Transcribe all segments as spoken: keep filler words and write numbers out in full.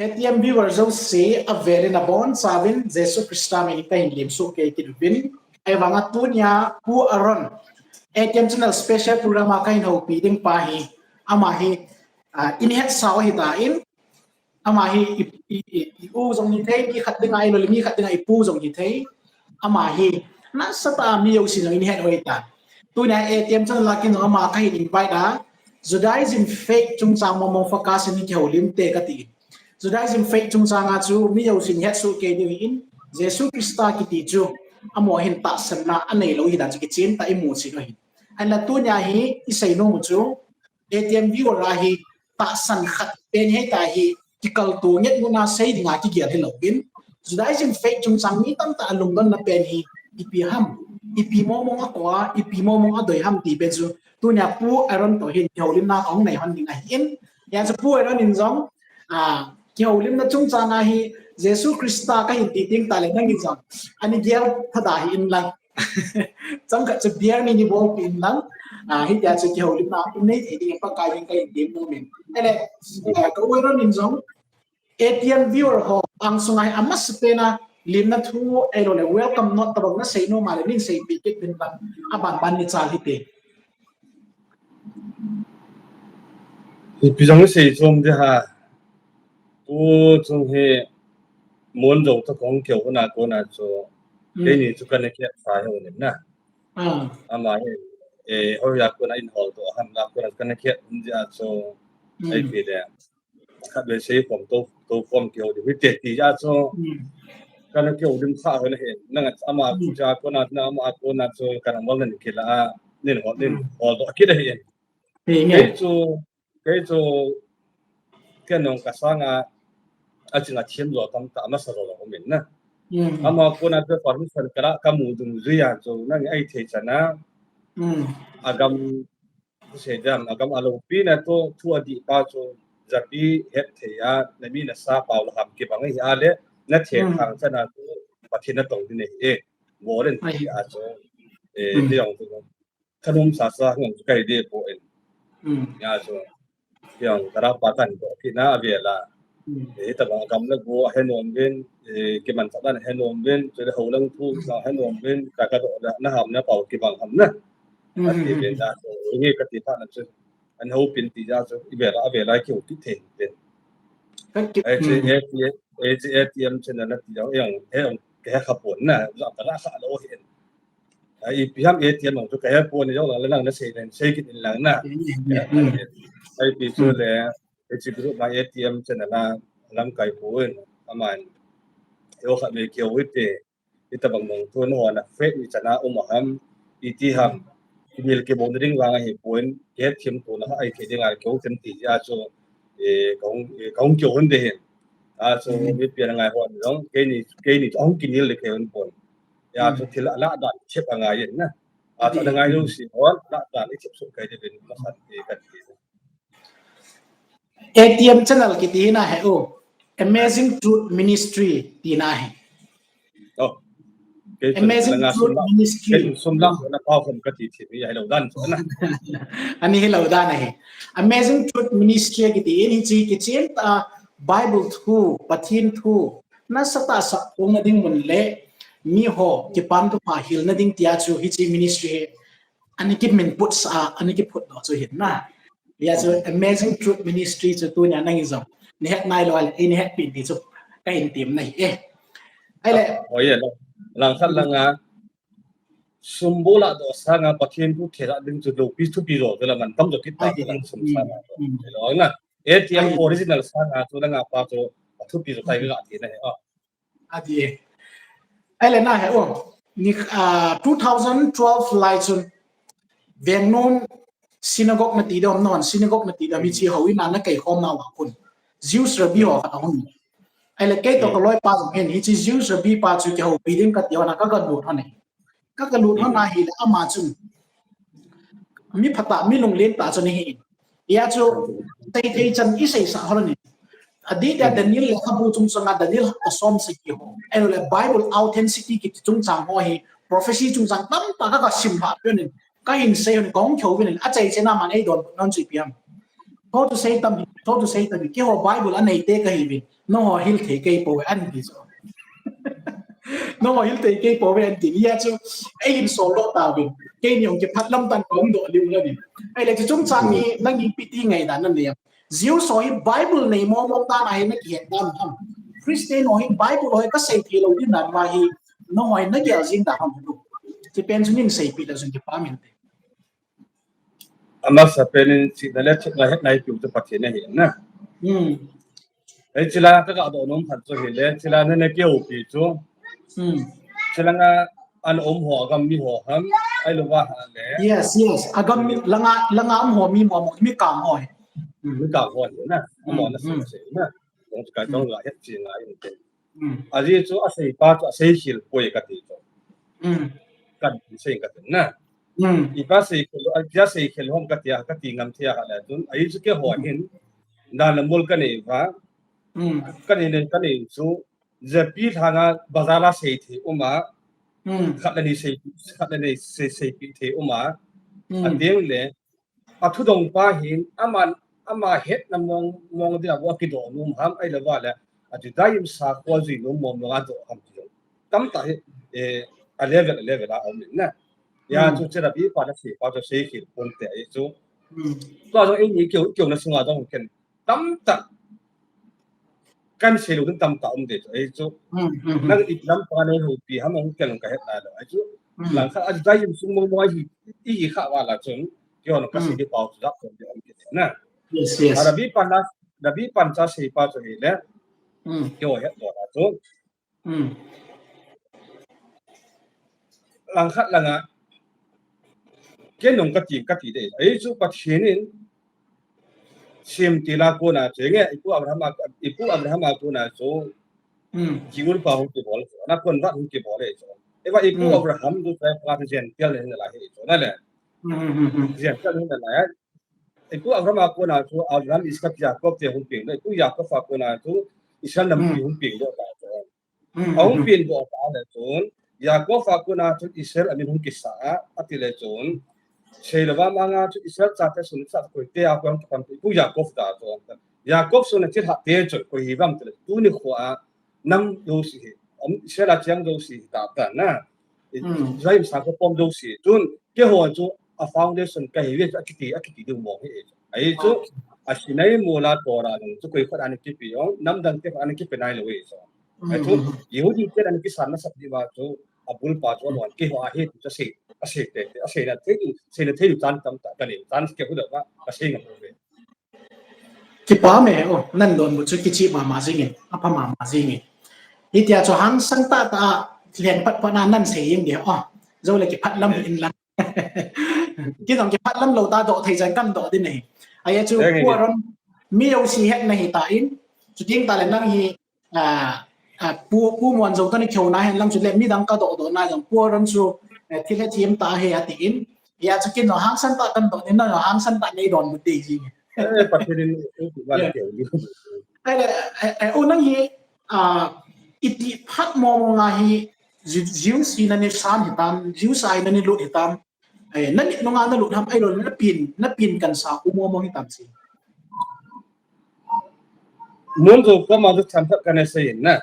A T M viewer jouse avel in abonchauvin Jesu Christa min in kahin lemsuh kei kit uvin. Ahivanga tunia Pu Aaron, A T M channel special program a kahin houpi ding pa hi, ama hi, ah, in hetsau ahitan, ama hi i, i, i, i u jong hithei, mi khat dinga, i lolimi khat dinga i pu jong hithei. Ama hi nasatah a mi jousen jong in het u ahitan. Tunia A T M channel a kin jong ama kahin invite a, Judaism faith chungchang mong mong focus in kihoulim te kati. Judaism faith chungchang a chu mi jousen hetsoh kei diu ahin, Jesu Christa kiti chu amaho hin tahsanna anei lou ahidan chu kichen tah a imu chet u ahin. Ahinla tunia hi isei nom u chu, A T M viewer a hi tahsan khat pen hi tah hi kikaltou nget muna sei dinga kigel hilouvin, Judaism faith chungchang mi tamtah a lungdonna pen hi ipi ham, ipi mong mong akou a, ipi mong mong adei ham ti pen chu tunia Pu Aaron toh hin kihoulimna kahung nei hon ding ahin. Hijeh chun Pu Aaron in jong, ah, kihoulimna chungchang a hi Jesu Christa kahin ti teng tah le nangin jong ani gel thada hih in lang. Chang khat chu beer ni ni bolpeh in lang. Ah, hitia chu kihoulimna um nei thei ding Pakai min kahin tem nom in. Ahile, eh, ka u Aaron in jong, A T M viewer ho angsunga hi amasapen a lemna thu, ahilou le welcome note tobang nasei nom a le, nei seipeh kit uvin lang. Aban ban ni chal hite. Ipi jong sei chom ding ham. Tu chung hi mun jong toh kahung kihou na kona chu, mm, keini chu kana kihet sa hi u nin na. Ah. Ama hi, eh, hoiya kona in holdoh ham la kona kana kihet um jeh a chu, mm, ipi le. Khatvei sei khom tou, tou khom kihou ding hite ti jeh a chu, mm, kana kihoulim kha hon ahi. Nang ama, mm, chu a kona, nang ama a kona chu kana mol nin kila a, nin hol, nin, mm, holdoh kit ahi. Hi nge. Kei chu, kei chu, ken jong kasanga aching a thiem jo tamtah masa jo jong um in na. Mm. Ama kona chu permission kala kamu dungjui a chu nang eithei chan a, mm, agam, sei dam, agam a loupina toh thu adih pa chu japi hetthei a, na mi nasa pao la ham kibang ahi a le, na thei, mm, thang chan a chu Pathen natong ding ahi e. Bol in ti a chu, eh, mm, ti jong chu Khanum sasa ngang chu kahi deh poi. Mm. Hijeh chun, hiang kara pa kan doh kit na avel a. Mm. Eh, tabang gam le go ahe nom uvin, eh, kimanchah dan ahe nom uvin, chule houlang thu, mm, ahe nom uvin, ka, kadoh le, na ham na pao kibang ham na. Mm, ati, mm, uvin, mm, na, so, nge kati phat na chu. An houpin ti jeh chun, ivel a, avel a kihou kit thei uvin. Ka ki-, eh, chu, mm, A T M, eh, chu A T M channel na ti jong, eh, jong, eh, jong, kahe kha pon na, jong kara kha lou hin. Ah, ipi ham A T M jong chu kahe pon, jong lang le lang nasei len, sei kit in lang na. Mm, mm, mm. Ipi chu, mm, le, hiche group ma A T M channel a lamkai pu in, aman, eiho khatvei kihou hite, hitabang mong thu nahon a faith ichan a um a ham, iti ham, kimil kibol na ding vang ahipoi, kihet thiem tona a, ahi thei dinga kihou thiem ti jeh a chu, eh, kahung, eh, kahung kihou hon ding ahi. A chu, mm, mipi ana ngai hon jong, keini, keini chu ahung kinel le kei hon pon. Hijeh chun, mm, thil alah dan thep angai in na. A chu, mm, ana ngai, mm, jouse hon, lah dan i thep soh kei ding uvin, masan, eh, kati. A T M channel kiti hi nahe u, Amazing Truth Ministry ti nahe. Oh. Kei chu Amazing Truth Ministry. Kei chu sum lang na pao khom kati thei mi ahilou dan chu na. Ani hilou dan ahi. Amazing Truth Ministry kiti in hiche kichen tah a Bible thu, Pathen thu, nasatah a sapphong na ding mun le, miho kipan thupha hil na ding tia chu hiche ministry hi ani kimin put sah a, ani kiphut doh chu hin na. Hijeh chun Amazing Truth Ministry chu tunia nangin jong nahet nailou le, eina hetpi in ti chu kahin tem nahi e. Ahile. Oh, yeah, lang, lang khat lang a, sum bol a doh sanga Pathen thu thei ding chu loupi thupi jo, vela man tam jo kit ta, ai, lang sum, mm, sanga. Mm. Lo na. A T M, ai, original sanga chu lang a pa chu athupi jo tai, mm, ga ti nahi. Ah. Ati e. Ahile nahe u. Ni, ah, two thousand twelve lai chun Vengnom synagogue nati dom non, synagogue nati dom hiche houin a nakaikhom nauva kon. Jews rabbi ho khat ahung. Ahile kei toh, mm, kaloipa jong hin, hiche Jews rabbi pa chu kihoupi ding kati hon a kagalut hon e. Kagalut hon ahile ama chun mi phatah, mi lunglen tah chu nahi. Hijeh chun, tei tei chan iseisah hon in. Adeh dia Daniel lekhabu chungchang a Daniel asom sagi ho. Ahilou le Bible authenticity kiti chungchang ho hi prophecy chungchang tamtah ka, kasim lhah peh in. Kahin sei hon in, kahung kihou uvin in. Achai chai na man eidonbut nom chu ipi ham. Tho chu sei tam, tho chu sei tam, keiho Bible anei te kahiuvin, nangho hil thei kei pouve anti chu. Nangho hil thei kei pouve anti, hia chu, eihin soldoh tauvin, keini jong kiphatlam tan kaum doh diu ahi. Ahile chu chungchang hi, nangin ipi ti ngaidan nanei em? Jews ho hi Bible nei mong mong dan ahi nakihet dan ham? Christian ho hi Bible ho hi kasei thei lou ding dan ahi, nangho hi nagel jing dan ham? Chupen chu nin seipeh le chun kipa min te. Amasapen in chihna le chihna hetna hi piu chu Pathen ahi na. Hmm. Ei, chila kaga doh nom khat chu hile, chila nana kihoupi chu. Hmm. Chilanga ana um ho agam mi ho ham, ahilouva hile. Yes, yes. Agam mi, langa, langa um ho mi mo, mo, mi kang ho hi. Hmm, mi kang ho hi na. Mo na sei na. Dong chu ka dong la het chi ngai in te. Hmm. Ajeh chu asei pa chu asei khel poi kati chu. Hmm. Kasei kati na. Hmm. Ipi asei khel, ipi asei khel ham katia, kati ngam thei a hile chun. Ajeh chu keiho hin, dan le mol kanei uva. Hmm. Kanei nei, kanei chu, J P Lhanga bazar a sei thei um a. Hmm. Khat le ni sei, khat le ni sei, seipeh thei um a. Hmm. Ateng le, athudong pa hin, aman, ama hetna mong, mong dinga bou akidoh nom ham, ahilouva le, a Judaism sakol jui nom mong mong a doh ham ti jong. Tamtah hi, eh, a level, a level a um in na. Hia chu chu Rabbi pan asei pa chu sei khel ponte ahi chu. Hmm. Tua jong eini keu, keuna sunga jong ken tamtah. Kan sei lou ding tamtah um de chu. Ahi chu. Hmm, hmm, hmm. Nang ipi lam pa nei houpi ham hung kel kahet nalou. Ahi chu. Hmm. Langkhat a Judaism sung mong mong ahi, i, i kha vala chun. Keiho na kasei di pau chu dak kon di um kit na. Yes, yes. A Rabbi pan la, Rabbi pan cha sei pa chu hile. Hmm. Keiho het lou la chu. Hmm. Langkhat langa, ken nung kati, kati de. Ahi chu Pathen in, Shem te la kona chu, nge, ipu Abraham a, ipu Abraham a kona chu, Hmm. Jingul pa hung kibol, na kon vat hung kibol e chu. Eva ipu Hmm. Abraham chu, pa chu Gentile nalai ahi chu, na le. Hmm, hmm, hmm, hmm. Gentile nalai. Ipu Abraham a kona chu, Abraham, Isaac, Jacob te hung peng, ipu Jacob a kona chu, Israel nampi Hmm. hung peng doh ta chu. Hmm, hmm, hmm. Ahung peng doh ta le chun, Jacob a kona chu Israel amin hung kisa a, ati le chun, seilouva manga chu Israel chate sung cha koite a kon kipan ipu Jacob ta chu. Jacob sung na thil hat te chu koi hi vang ti le, tuni kho a nam jouse hi, um, Israel a cheng jouse hi ta ta na. Hmm. Israel sakol pom jouse. Chun, keiho chu a foundation kahiuve chu akiti, akiti diu mong hi. Ahi chu, a Sinai mol a Torah jong chu koi khat ana kipe jong, nam dang te khat ana kipe nailou ahi chu. Ahi chu, Hmm. Yehudi ten ana kisan nasat diuva chu, abul pa chu alon keiho ahi chu asei, asei te, asei na thei, asei na thei chan tamtah kanei, chan keiho da ba, kasei ngam ve. Kipa me o, nan donbut chu kicheh mama jingin, apha mama jingin. Hitia chu hangsan tah tah a, lheng phat phat na nan sei jing de o. Jou le kiphat lam hi in lang. Kei jong kiphat lam lou ta doh thei chan kan doh ding ahi. Ahi chu Pu Aaron, mi jouse hetna hi tan, chuting tah le nang hi, a, a, Pu, Pu Muanjou toh nei kihou na hen lang chu le midang ka doh doh na jong Pu Aaron chu, eh, thil hethem tah ahi atin. Hia chu kei jong hangsan tah kan doh ding, nang jong hangsan tah nei donbut ding jing. Eh, Pathen in, eh, eh, Yeah. Ai le, eh, eh, u nang hi, a, iti phat mong mong a hi, Ju-, Jews hi nanei san hitam, Jews a hi nanei lut hitam. Eh, nanei nunga nalut ham, ahilou le napin, napin kan sa u mong mong hitam si. Mun jo kama jo chan tah kana sei na.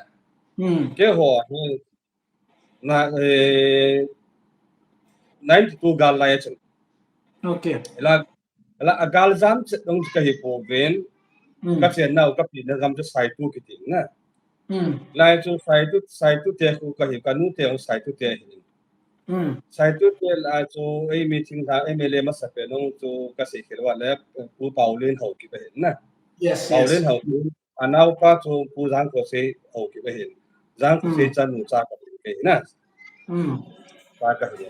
Hmm. Keiho hi na, eh, ninety-two gal lai a chun. Okay. Ila, ila a gal jam chet dong kahi pouvin, Hmm. kachen nau kapi na gam chu Saitu kiti na. Hmm. Lai chu Saitu, Saitu te khu kahi, kanu te khu Saitu te hi. Hmm. Saitu te lai chu ei meeting la, M L A masapen nung chu kasei khel uva le, Pu Paulin Haokip ahi na. Yes, yes. Paulin Haokip. Anaopa chu Pu Jangkhosei Haokip ahin. Jangkhosei Hmm. chanu cha kahi na. Hmm. Cha kahi.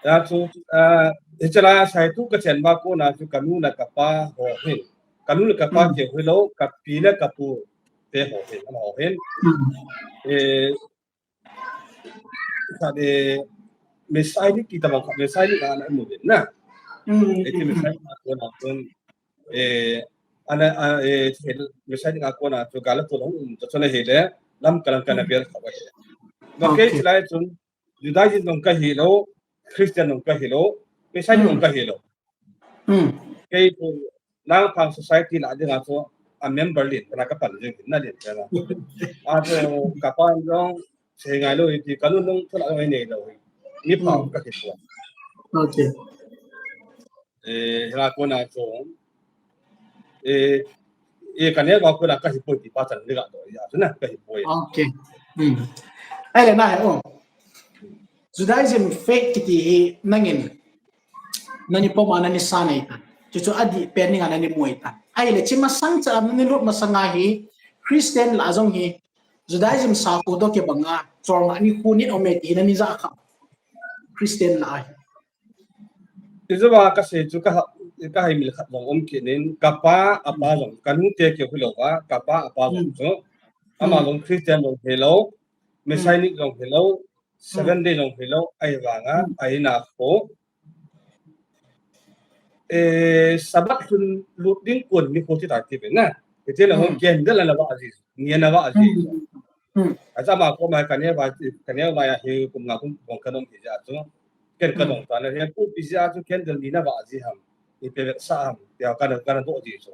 Hia chu, a, hiche lai a Saitu kachen uva kona chu kanu le kapa ho hin. Kanu le kapa Hmm. keu hilou, kapi le kapu te ho hin, amaho hin. Hmm. Eh, Khat, eh, Messianic ti tabang khat, Messianic ana mu den na. Hmm, Eh, ti hmm, Messianic a kona chun, eh, ana, a, eh, Messianic a kona chu gal a tu long, chu chun ahile, lam kalang kana Hmm. bel kha ba. Ba kei Okay. chilai chun, Judaism jong kahilou, Christian jong kahilou, Messianic jong Hmm. kahilou. Hmm. Kei chu Langphang society lah dinga chu a member lien, kana ka pan jing na lien kana. A chu ka pan jong sei ngai lou ti, ka nu nung thu lah ngai nei lou. Mi pau ka ki pua. Okay. Eh, hira kona chu. Eh, eh, ka neiba kona ka hi poi ti pa chan ni ga to ya chu na ka hi poi. Okay. Hmm. Ai le na he o. Judaism faith kiti hi nangin nani poma nani sa nei tan. Chu chu adih pen ni nga nani muai tan. Ai le chi masang cha nani lut masanga hi Christian lah jong hi Judaism sa ko to ke banga chol nga ni khu ni ome ti nani ja kha. Christian lah hi. Izuwa ka sei chu ka ha, ka hai mil khat jong um kit in, ka pa a pa jong, ka nu te keu hilou va, ka pa a pa jong chu. Ama jong Christian jong hilou, Messianic jong hilou, Seven Day jong hilou, ahivanga, ahina kho. Eh, Sabbath lhun lut ding kon ni kho ti ta ti ve na. Iti na hong candle ana va ji, ni ana va ji. Acha ma ko ma ka neiba, ka neiba ya hi kum nga kum bong ka nom hi ja chu. Ken ka dong ta na he ku pi ja chu candle ni na va ji ham. I pe sa ham. Ya ka na ka na do ji chu.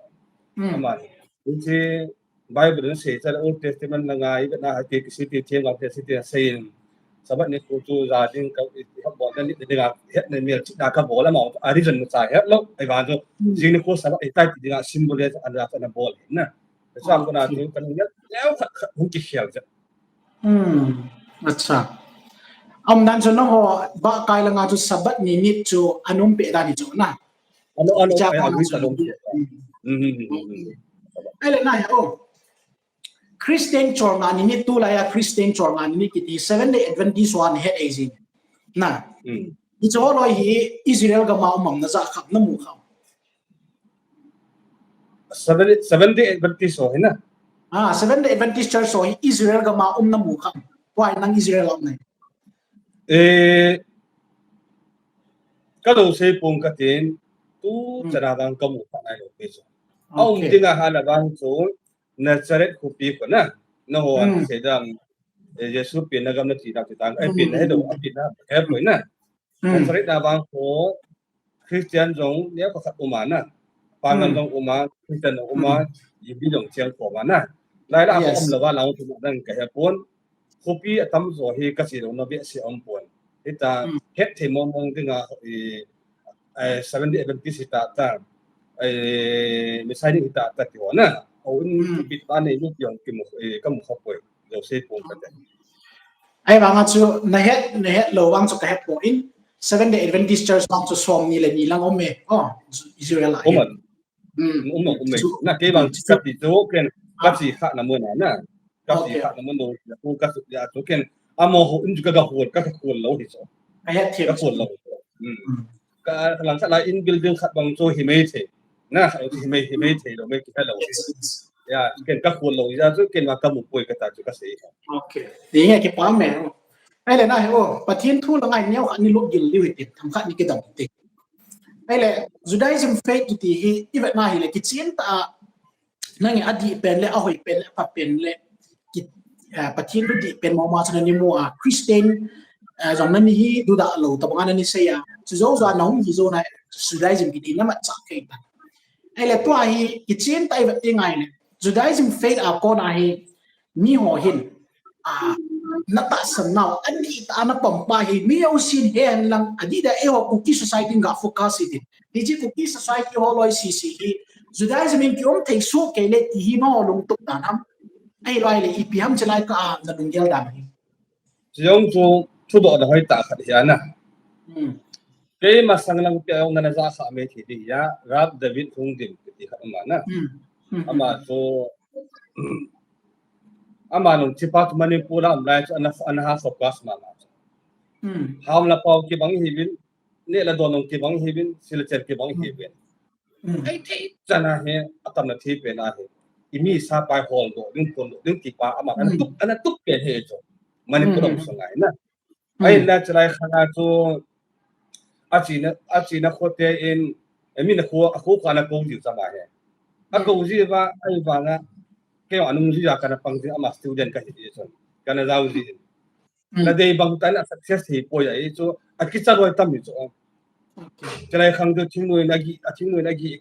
Ama ni. Iti Bible in sei cha Old Testament na ngai na ha ke ki siti thiang ga ke siti sei in. Sabbath ni kho chu ja ding ka i ha bol na ni ding a het na mel chi na ka bol ma a reason cha het lou. Ai ba chu jing ni kho Sabbath i tai ti ding a symbol ya ana ana bol na. Sa ko na chu kan ya ya khat khat hung ki khel ja. Hmm. Acha. Am dan chu nangho ba kai langa chu Sabbath ni nit chu anum pe dan ni chu na. Ano ano Cha ai pa agui chu. Ka dong. Ai le na he o. Christian chol nga ni nit tu la ya Christian chol nga ni nit kiti Seven Day Adventist wan he ei jin. Na. Ni chu loi hi Israel gam a um am na ja kham na mu kham. Seven Seven Day Adventist ho hi na. Ah, Seven Day Adventist Church ho hi Israel gam a um na mu kham. Why nang Israel a um nai? Eh, ka lo sei pong ka tin, tu chana vang ka mu kha nai lo pi chu. A um dinga ha na vang chu, Nazareth khopi ko na. Na ho an sei dam, eh, Jesu pi na gam na ti na ti tang, ai pi na he do, a pi na he poi na. Nazareth na vang ko, Christian jong, ni ko khat um a na. Pangal jong um a, Christian jong um a, Yimbi jong chiang ko ma na. Lai la ko um lo va la tu dang ka he pon. Khopi atam jo hi ka chi lo na be si um pon. Hita het thei mong mong dinga, eh, eh, Seven Day Adventist hita ta, eh, Messianic hita ta ti ho na. O un bit ba nei lu piong ki mu, eh, ka mu kha poi. Jo sei pong ka te. Ai vang a chu na het, na het lo vang chu ka het poi. Seven Day Adventist Church vang chu som ni le ni lang um e. Oh, Israel a. Um an. Um an, um an. Na kei vang ka ti chu ken ka chi kha na mun na. Ka chi kha na mun do. Ka su ya chu ken. Amo ho in ka ga hol, ka hol lo hi chu. Ka het thei. Ka hol lo. Hmm. Ka lang sa la in building khat bang chu hi mai thei. Na, hi mai, hi mai thei lo, mai ki lo. Ya, ken ka hol lo ya chu ken ma ka mu poi ka ta chu ka sei. Okay. Ni nge ki pa me. Ai le na he o, Pathian thu la ngai neo khat ni lo gil liu hi ti, tham khat ni ki dam ti. Ai le, Judaism faith kiti hi, i vet na hi le, ki chin ta, nang a dih pen le, a hoi pen le, a pha pen le, ki, eh, Pathian thu dih pen mo ma chu na ni mu a, Christian, eh, jong na ni hi, du da lo, ta bang na ni sei a, chu jo jo na hung hi jo na, Judaism kiti na ma cha kei ta. Ai le, tua hi, ki chin ta i vet ti ngai le, Judaism faith a kon a hi, mi ho hin, a, na tahsan nau, a dih ta na pom pa hi, mi ho sin he hen lang, a dih da e ho Kuki society nga focus hi din. Ti chi Kuki society ho loi si si hi, Judaism in ki um thei su kei le ti hi ma ho lung tuk dan ham. Ai loi le i pi ham chi lai ka a na lung gel dan hi. Chi jong chu thu do da hoi ta khat hi ana. Hmm. Kei ma sang lang pi jong na na ja kha me thi di ya, Rav David Lungdim ti khat ma na. Hmm. Hmm. Ama chu Ama nung chi pa chu Manipur a um lai chu ana, ana ha focus ma ma chu. Hmm. Ham la pau ki bang hi vin, ne la don nung ki bang hi vin, sil chen ki bang hi vin. Hmm. Ai thei chana he, atam na thi pe na he. I mi sa pai hol do, ding pon do, ding ti pa ama ana tup, ana tup pe he chu. Manipur um sung ai na. Ai na chalai khana chu a china, a china khote in, e mi na kho, a kho kha na ko ji cha ma he. A ko ji va, ai va nga, ke wa nung ji ya kana pang ji ama student ka hi ji chun. Kana jao ji. Na dei bang ta na success hi poi ai chu, a ki cha roi tam ni chu. Chalai khang de thing noi na gi, a thing noi na gi.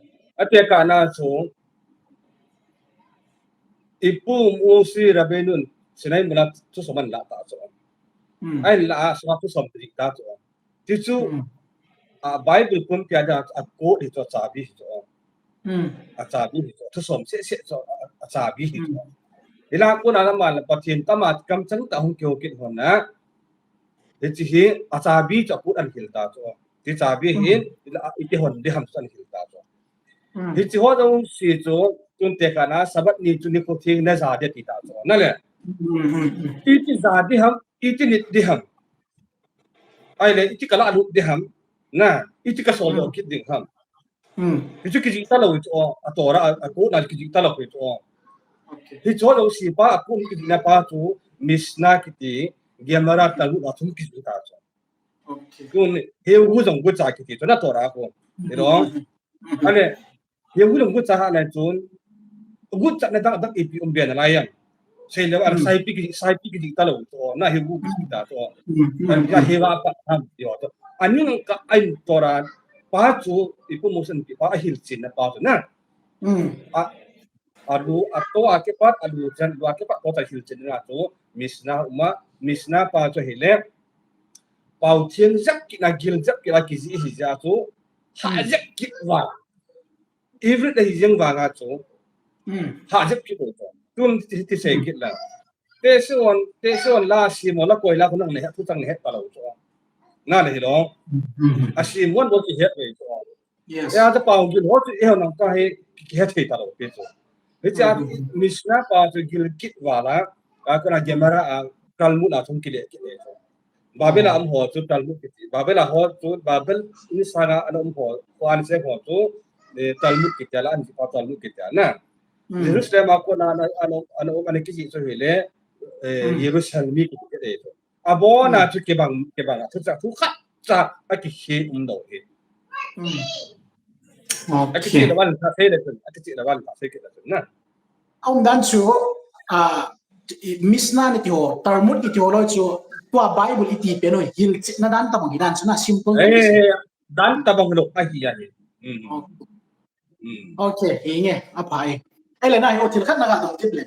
Atekah na chu, ipu Moshe Rabbeinu in Sinai muna thusom ahin lah ta chu. Hmm. Ahin lah a, sunga thusom kijih ta chu. Ti chu, hmm, a Bible pumpia dia a code hi chu, achabi hi chu. Hmm. Achabi hi chu. Thusom seh seh chu, a, achabi hi chu. Hmm. Hilai a kona la man la Pathen tama kamchang tah hung kihou kit hon na. Hiche hi achabi chu a code ahin hil ta chu. Ti chabi hi, hmm, ila, iti hon ding ham chu ahin hil ta chu. Hmm. Hiche ho jouse chu, tun tekah na, Sabbath ni chu nikho theng na ja ding ati ta chu. Na le. Hmm, hmm, hmm. Iti ja ding ham, iti nit ding ham. Ahile, iti kalah lut ding ham. Na, iti kasol doh, hmm, kit ding ham. Hmm. Hichu kijih talou chu, a Torah a, a code na kijih talou chu. Okay. Hichu jouse pa, a code kijih na pa chu, Mishnah kiti, Gemara, Talmud a thum kijih ta chu. Okay. Tun Hebrew jong gucha kiti chu na Torah a kon. Hmm. Ilo. Hmm. Ahile, Hebrew jong gucha ha na chun, gucha na dang dang ipi um be nalai ham. Seile, hmm, saipi ki, saipi kijih talou chu, na Hebrew kijih ta chu. Hmm. Kan ja Hebrew pa ham, yo chu. Aning ka ain Torah pa chu, ipu Moshe in pa ahilchen na pa chu na. Hmm. A, alu, ato a kipat, alu jan, alu a kipat, to ta hilchen na chu, Mishnah uma, Mishnah pa chu hile, pao theng jep kit na, gil jep kit na kijih hi jeh a chu, ha, hmm, jep kit va. Ivrit a hi jeng vanga chu, hmm, ha jep kit u chu. Tun ti, ti sei, hmm, kit la. Te se on, te se on la sim on la koi la khonang ne, thuchang ne het talou chu. Na le hilou. Hmm, hmm, hmm. A sim on bou kihet ve chu. Yes. Ya, ta pao gil ho chu, eh, nang ka he, kihe thei talou pi chu. Hiche a, hmm, Mishnah pa chu gil kit vala, a kona Gemara a, Talmud a thum kile kile chu. Babel a, hmm, um ho chu Talmud kiti. Babel a ho chu, Babel ni sanga ana um ho, ko an se ho chu, eh, Talmud kiti la, an pa Talmud kiti na. Hmm. Jerusalem a kona ana, ana, ana um ana kijih chu hile, eh, hmm, Yerushalmi kiti kile chu. Abona, hmm, chu kibang, kibang a, thuchah, thukhat cha, akihe um lou hi. Hmm. Okay. Akiche la van ta sei le chun, akiche la van ta sei kit la chun na. Aum dan chu, a, Mishnah ni ti ho, Talmud ni ti ho loi chu, tua Bible iti pen u hilchetna dan tabang hi dan chu na, simple. Eh, dan tabang lou ahi ahi. Hmm. Okay. Hmm. Okay, hi nge, aphai. Ahile na hi o thil khat na ga dong kit le.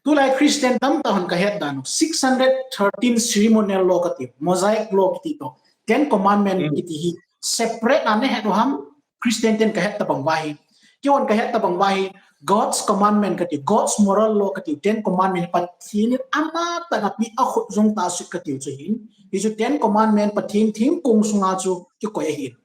Tulai Christian tamtah hon kahet dan u, six hundred thirteen ceremonial law kati, Mosaic law kiti to, Ten Commandment, hmm, kiti hi separate a nahet u ham, Christian ten kahet tabang uva hi. Keihon kahet tabang uva hi, God's commandment kati, God's moral law kati, Ten Commandment, Pathen in amatah a pi a khut jong tah sut kati u chu hin. Hichu Ten Commandment, Pathen thingkong sunga chu kikoi ahin.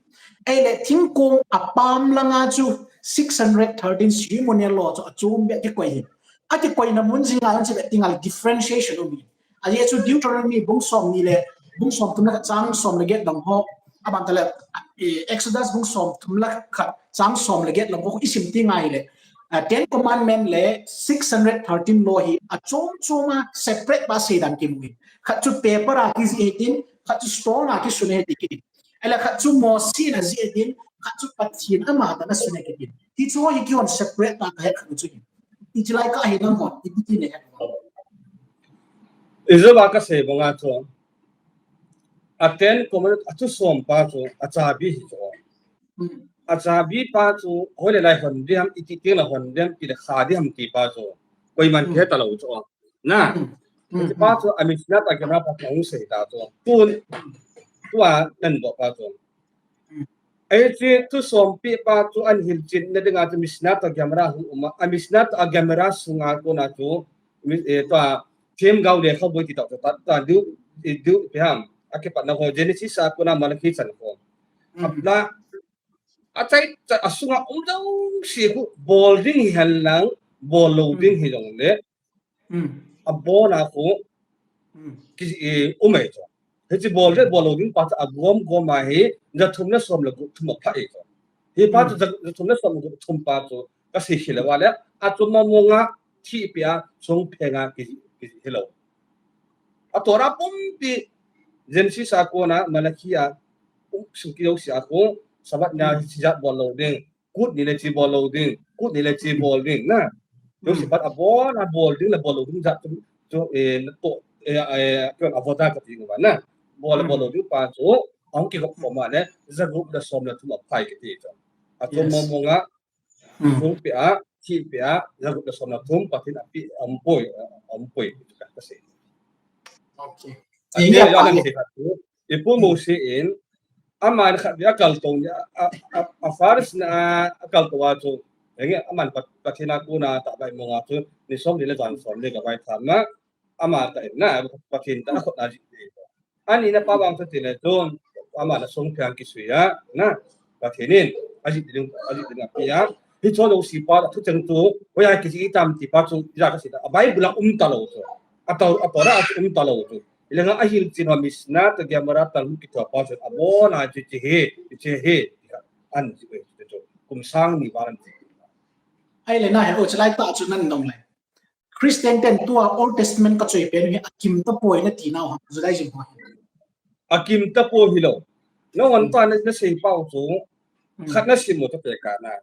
Ahile thingkong apam langa chu six hundred thirteen ceremonial law chu achom beh kikoi hin. Akikoina mun jing a jong chu beh tingal differentiation um hin. Ajeh chu Deuteronomy bung som ni le, bung som thum le khat chang som le get dong ho. Aban tale, eh, Exodus bung som thum le khat chang som le get dong ho isim ti ngai le. Ah, Ten Commandment le six hundred thirteen law hi achom chom a separate pa seidan kimu hin. Khat chu paper a kijih hitin, khat chu stone a kisun hitin. Ahile khat chu Mose in ajih ahin, khat chu Pathen amatah in asun ahi tin. Hichu hi keihon separate tah kahet khat u chu hin. Hiche lai kahi nang hon, ipi ti nahet u ham. Ijeh a kasei banga chu, a Ten Commandment a thusom pa chu, achabi hi chu. Hmm. Achabi pa chu, hoilai lai hon ding ham, iti teng le hon ding ham, iti le kha ding ham ti pa chu, koiman, hmm, kihe talou chu. Na. Hiche pa chu a Mishnah a Gemara pa hung sei ta chu. Tun, tua nan doh pa chu. Hiche thusompeh pa chu an hilchetna dinga chu Mishnah a Gemara hung um a. A Mishnah a Gemara sunga kona chu, mi, eh, tua, themgao lekhabu ti tah chu ta, ta, diu, diu, ipi ham. A kipatna ho Genesis a kona Malachi chan ho. Apla, achai, cha, asunga um jouse khu bol ding hi henlang, bol lou ding hi jongle, abona khu ki, eh, um ahi chu. Hiche bol le bol lou ding pa chu agom gom a hi, ja thum le som le gup thum aphah ahi chu. Hi pa chu ja, ja thum le som le gup thum pa chu kasei khel uva le, achu mong monga thihpeh a, songpheng a ki, ki hilou. A Torah pumpi Genesis a kona Malachi a, um, sung kijouse a khu, Sabbath nia hiche jat bol lou ding, kut ni le che bol lou ding, kut ni le che bol ding, na. Jouse pat abona bol ding le bol lou ding jat chu, chu, eh, na to, eh, eh, keiman avodah kati uva, na. Bol le bol lou ding pa chu, ahung kigop khom a le, ja gup le som le thum aphah ahi kiti chu. Achu mong monga, songpheng a, thihpeh a, ja gup le som le thum Pathen in apeh, aumpoi, aumpoi, kasei. Okay. Atia, atia, atia, atia. I pu Mose in, aman khatvei a kaltou ni, a, a, a, a first na a kaltou a chu, henge, aman Pat-, Pathen a kona tahbeh mong a chu, ni som ni le jan som ni gavai tha na, ama tah in na, Pathen tah a khut a jih ding. Ani na pa vang chu tile chun, aman asongpheng kisui a, na, Pathen in, ajih ding, ajih ding apeh a. Hiche jouse pa, thucheng chu, hoiya kijih tam ti pa chu, ija kasei ta, a Bible a um talou chu. A Tor-, a Torah a chu um talou chu. Hilanga ahilchet ho Mishnah, Gemara, Talmud kiti ho pa chu abona chu hiche hi, hiche hi, an ti chu, kum sang ni val an ti. Ahile na he, o, chulai tah chu nan dong le. Christian ten tua Old Testament kachoi pen hi akim tapoi nati nau ham, Judaism ho hi. Akim tapoi hilou. Nahon tua na, nasei pau chu, khat nasim u tapeh kana.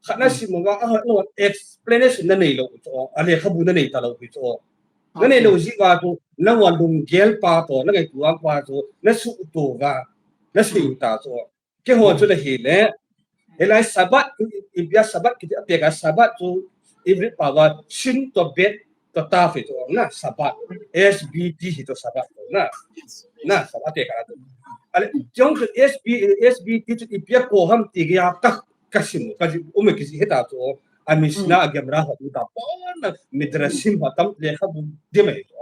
Khat nasim uva, a, nahon explanation nanei lou chu, a lekhabu nanei talou hi chu. Nanei lou jeh uva chu, nahon lunggel pa toh, nangaito pa chu, nasuhto uva, nasei ta chu. Keiho chu nahile, hilai Sabbath, i, i, ipi a Sabbath kiti apeh a Sabbath chu, Hebrew pao a, shin toh bet toh tav hi chu, na, Sabbath, S B T hi chu Sabbath chu, na. Na, Sabbath apeh a chu. Ale, jong chu S B, S B T chu ipi a kou ham ti geiya ka, kasim u, kaji, um kiji hita chu, a Mishnah, a Gemara ho ta pon, na, Midrashim ho tam lekhabu ding mai chu.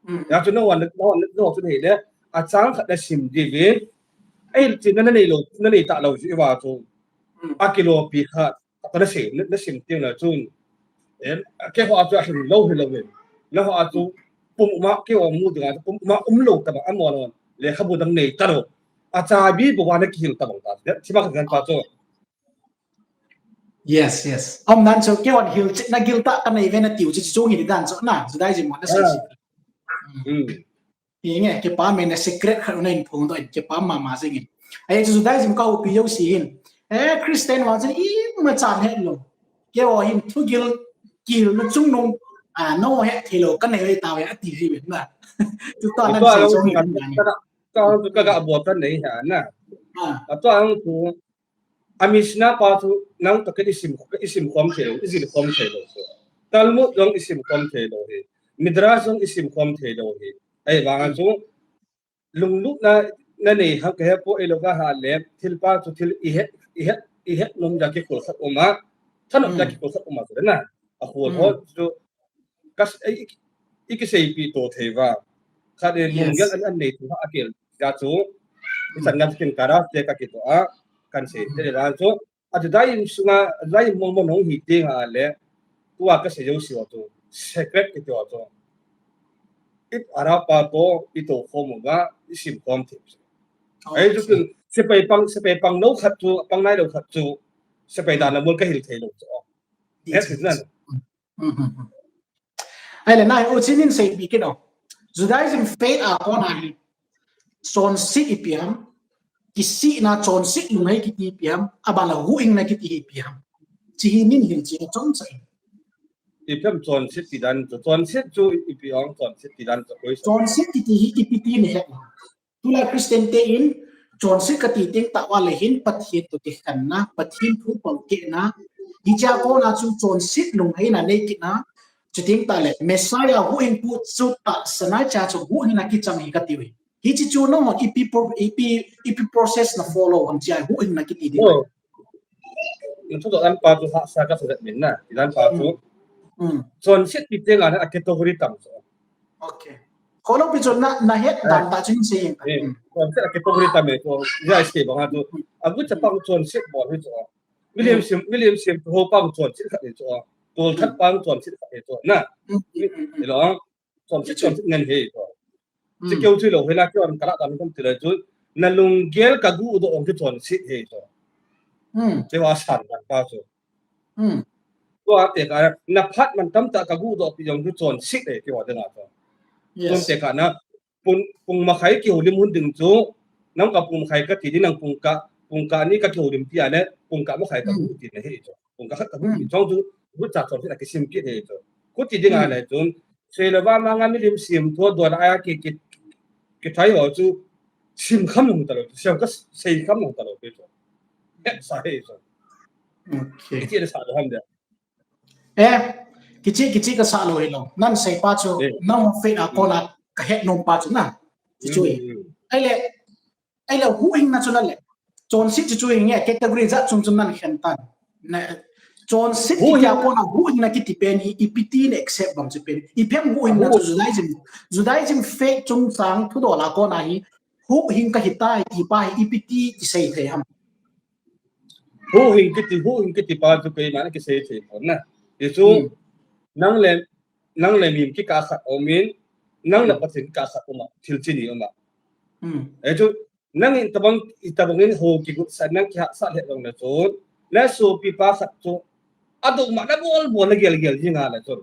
Hijeh chun nahon, nahon, nahon chu nahile, achang khat nasim diuvin, ahilchetna nanei lou, nanei talou jeh uva chu. Akilopi khat, khat nasei, na, nasim teng le chun. Em, keiho a chu ahing lou hilou vin. Nahon a chu pum uma, keiho mu dinga chu pum uma umlou tabang, amahon lekhabu dang nei talou. Achabi bou a nakihil tabang ta. Thima khat kan pa chu. Yes, yes. Aum dan chu, keihon hilchetna giltah kanei ve natiu chu, chu hi dan chu, na, Judaism ho nasei chu. Hinge, kipa me na secret khat nahin phongdoh in, kipa mama jingin. Ahi chu Judaism ka upi jouse hin. Eh, Christian ho chun ima chan helou. Keiho hin thugil, kihilna chungnung, a, nahet theilou kanei ve tave ati jiuvin na. Chu tua nasei chu hin. Ka, ka, ka, ka bol kanei ha na. A. Atua ang chu, a Mishnah pa chu, nang toh kei isim, isim khom thei lou, ijil khom thei lou. Talmud jong isim khom thei lou hi. Midrash jong isim khom thei lou hi. Ahivang a chu, lunglutna, nanei hang kahe poi, eilou kaha le, thil pa chu thil ihet, ihet, ihet nom a kikhol khat um a, thanop a kikhol khat um a chu na. Akhol ho chu, Kas-, i, i, i kiseipi to thei uva. Khat in lunggel an, an nei thu ha akel. Hijeh chun, ichan ngal kin kara te kakito a, kan sei te le vang chu. A Judaism sunga, Judaism mong mong hung hi teng le, tua kasei jouse ho chu, secret kiti ho chu. It ara pa toh, ito khom uva, isim khom thei. Ahi chu kin, sepai pang, sepai pang lou khat chu, pang nailou khat chu, sepai dan a mol kahil thei lou chu. Ahile, na, u chinin seipi kit o. Judaism faith a kona hi. Chonset ipi ham. Kisihna chonset lunghei kiti ipi ham. Aban la huhhingna kiti hi ipi ham. Hiche hi nin hilchen chomcha in. Ipi ham chonset ti dan chu. Chonset chu ipi ham chonset ti dan chu koi sa. Chonset kiti hi ipi ti nahet. Tulai Christian te in, chonset kati teng tah uva le hin Pathen toh kikhenna, Pathen thu palkehna, hichea kona chu chonset lungheina nei kitna, Chuting tah le, Messiah huhhingpu chu tahsan a chu huhhingna kichang hi kati uve. Hiche chu nangho ipi pro-, ipi, ipi process na follow ham tia huhhingna kiti ding. Oh. Nathudoh dan pa chu hahsa kasah jep in na, ti dan pa chu. Mm. Mm. Chonset ti teng a category tam chu. Okay. Kholou pi chu na, nahet dan ta chu hin sei in. Eh, mm. Chonset category tam e chu. Jai sei bang a chu. Mm. Agucha pa chonset bol hi chu. Milim, mm, sem, milim semthu ho pa chonset khat hi chu. Tolthat, mm, pa chonset khat hi chu. Na. Mm, mm, mm, mm. Hello. Chonset, chonset ngen hi chu. Mm. Chu keu chu lou, hela keu an kala dan kan ti le chu. Na lunggel kaguhdoh ong chu chonset hi chu. Mm. Chu asan dan pa chu. Mm. Tua tekah, na phat mantam tah kaguhdoh pi ong chu chonset hi chu ding a chu. Yes. Tua tekah na, pung, pung makhai kihoulim hun ding chu, nang ka pung makhai kati ding, nang pung kah, pung kah ni kakihoulim ti a le, pung kah makhai kaguh, mm, ti na hi chu. Pung kah khat kaguh, mm, ti chong chu, gucha chonset a kisim kit hi chu. Khuti ding a, mm, le chun, sei le va manga milim semthu don a ki, ki, kithai ho chu, sim kham lou talou, sim ka sei kham lou talou chu. Hesa hi chu. Okay. Kichi le sa lou ham dia. Eh, kichi, kichi kasah lou hilou. Nang sei pa chu, eh, nang faith a, mm, kona kahet nom pa chu na. Chu chu. Mm, mm. Ahile, ahile huhhingna chu na le. Chonset chu chu hinge category jat chung chung nan khen tan. Na, chonset kiti a kona huhhingna kiti pen hi, ipi ti na accept bang chu pen. Ipi ham huhhingna chu Judaism, Judaism faith chungchang thudol a kona hi, huhhing kahitai ti pa hi, ipi ti kisei thei ham. Huhhing kiti, huhhing kiti pa chu keima na kisei thei pon na. Ti chu, hmm, nang le, nang le mi kikah khat um in, nang le, hmm, Pathen kikah khat um a, thil chini um a. Hmm. Ei chu, nang in tabang, i tabang in ho kigutsah, nang kihahsat le jong le chun, na sopi pa khat chu, adong ma na bol bol na gel gel jing a le chun.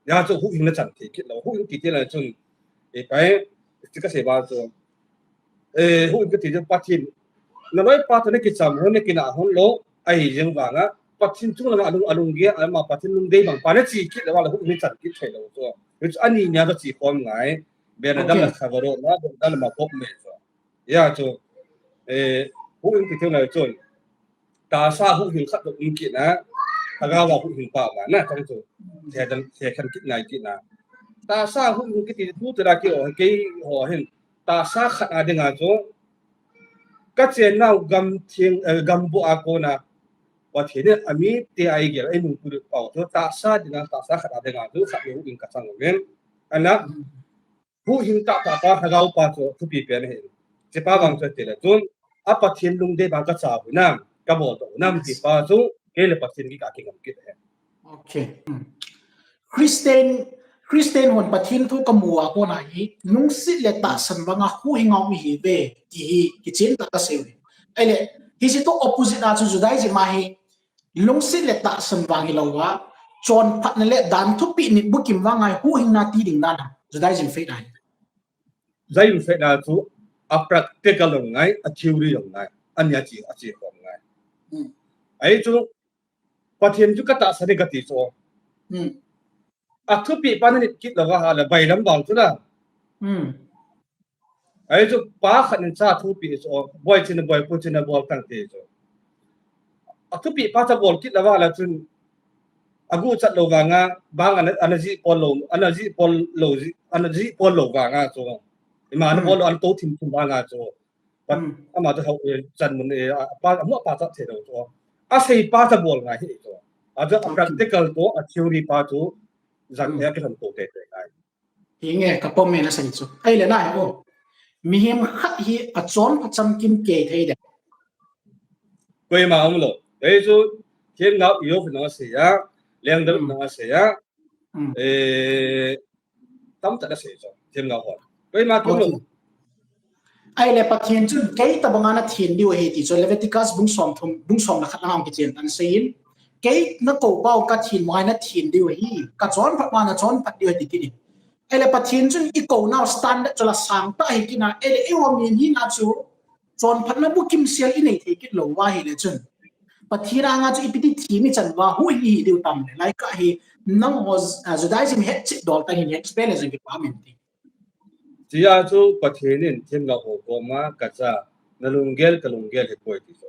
Hia chu huhhing na chan thei kit lou, huhhing kiti le chun. Ei pai, ti kasei bang chu. Eh, huhhing kiti chu Pathen. Na loi pa toh na kicham hon, na kinah hon lou, ahi jeng vang a. Pathen chung langa alung, alunggel, ama Pathen lungdei bang pa na chi kit le vang le huhhing na chan kit thei lou chu. Hichu ani nia chu chi khom ngai. Ben Adam, okay, le khavaro na, Ben Adam le ma pop me chu. Hia chu, eh, huhhing kiti le chun. Tahsa huhhing khat um kit na, lhagao a huhhing pa ma na, tang chu. Thei dan, thei khan kit ngai kit na. Tahsa huhhing kiti thu te la ki o, kei ho hin. Tahsa khat a ding a chu. Ka chen nau gam thing, eh, gam bu a kona. Pathen in ami te a eigel, einung pu pau chu. Tahsa ding a, tahsa khat a ding a chu, khat le huhhing ka chang uvin. Ana, huhhing tahtah pa, lhagao pa chu thupi pen ahi. Hiche pa vang chu ti le chun, a Pathen lungdei bang ka cha u nam, ka bol doh u nam ti pa chu, kei le Pathen kikah kingam kit ahi. Okay. Hmm. Christian, Christian hon Pathen thu kamu a kona hi, lungset le tahsan banga huhhing a um ihi uve, ti hi, kichen tah kasei uve. Ahile, hiche toh opposite a chu Judaism a hi, lungset le tahsan vang hilou a, chonphatna le dan thupeh nit bukim vang a hi huhhingna ti ding dan a, Judaism faith a hi. Judaism faith a chu a practical jong ngai, a theory jong ngai, ani a chi, a chi khom ngai. Hmm. Ahi chu, Pathen chu ka tahsan e kati chu. Hmm. A thupeh pa na nit kit lou va ha le, bailam vang chu na. Hmm. Ahi chu pa khat in cha thupeh chu, boi chin boi, pu chin bol tang ti chu. A thupeh pa cha bol kit lou va la chun, aguchat lou vanga, bang ana, ana ji pol lou, ana ji pol lou ji, ana ji pol lou vanga chu. Ima ana, hmm, bol lou, ana to thim thim vanga chu. But, hmm, ama chu hau, eh, chan mun, eh, a, pa, ama pa cha thei lou chu. Asei pa cha bol ngai hi chu. A chu, okay, practical toh, a theory pa chu, jan, hmm, eh, kilhon to tei tei ngai. Hinge, ka pom me na sei chu. Ahile na hi o. Mihem khat hi achonphat chamkim kei thei dem? Koima umlou. Ei chu, themgao Job in asei a, Lengdal in, hmm, asei a. Hmm. Eh, tamtah asei chu, themgao hon. Koima umlou. Okay. Ahile Pathen chun, kei tabanga na then diu ahi ti chu, Leviticus bung som thum, bung som le khat a hung kichen tan seiyin. Kei na kou pau ka then banga na then diu ahi, ka chonphat banga na chonphat diu ahi ti kit in. Ahile Pathen chun i kou nau standard chu la sang tah ahi kit na, ahile eiho mihem hina chu chonphatna bukim sel i nei thei kit lou va ahile chun. Pathen anga chu ipi ti them i chan uva, huhhing i hi diu tam le, lai ka hi nangho, ah, Judaism hetchet dol tah hin explain le jong kipa um in ti. Tia chu Pathen in themgao ho koma, ka cha, na lunggel ka lunggel hi poi ti chu.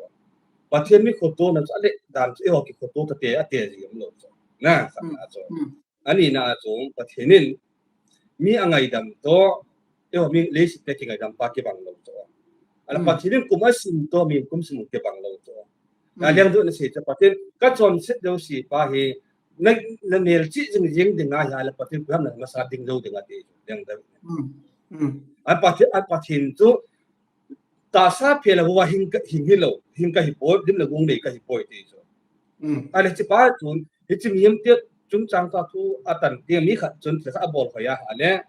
Pathen mi khotona chu ale dan chu eiho kikhoto tate, ate ji umlou chu. Na, khat na chu. Hmm. Ani na a chu Pathen in mi angaidam toh, eiho mi leiset a kingaidam pa kibang lou chu. Ala Pathen in kum asim toh, mi kum sim kibang lou chu. Na liang du na sei chu Pathen ka chonset jouse pa hi na, na melchih jing jing ding ahi a le Pathen pu ham na masa ding jou ding ati chu. Liang da. A Pathen, a Pathen chu tahsa phel a hua hing ka, hing hilou, hing ka hipoi, lim le gong nei ka hipoi ti chu. Ale hiche pa chun, hiche mihem te chungchang ta thu atan ti mi khat chun thil khat abol khoi a, ale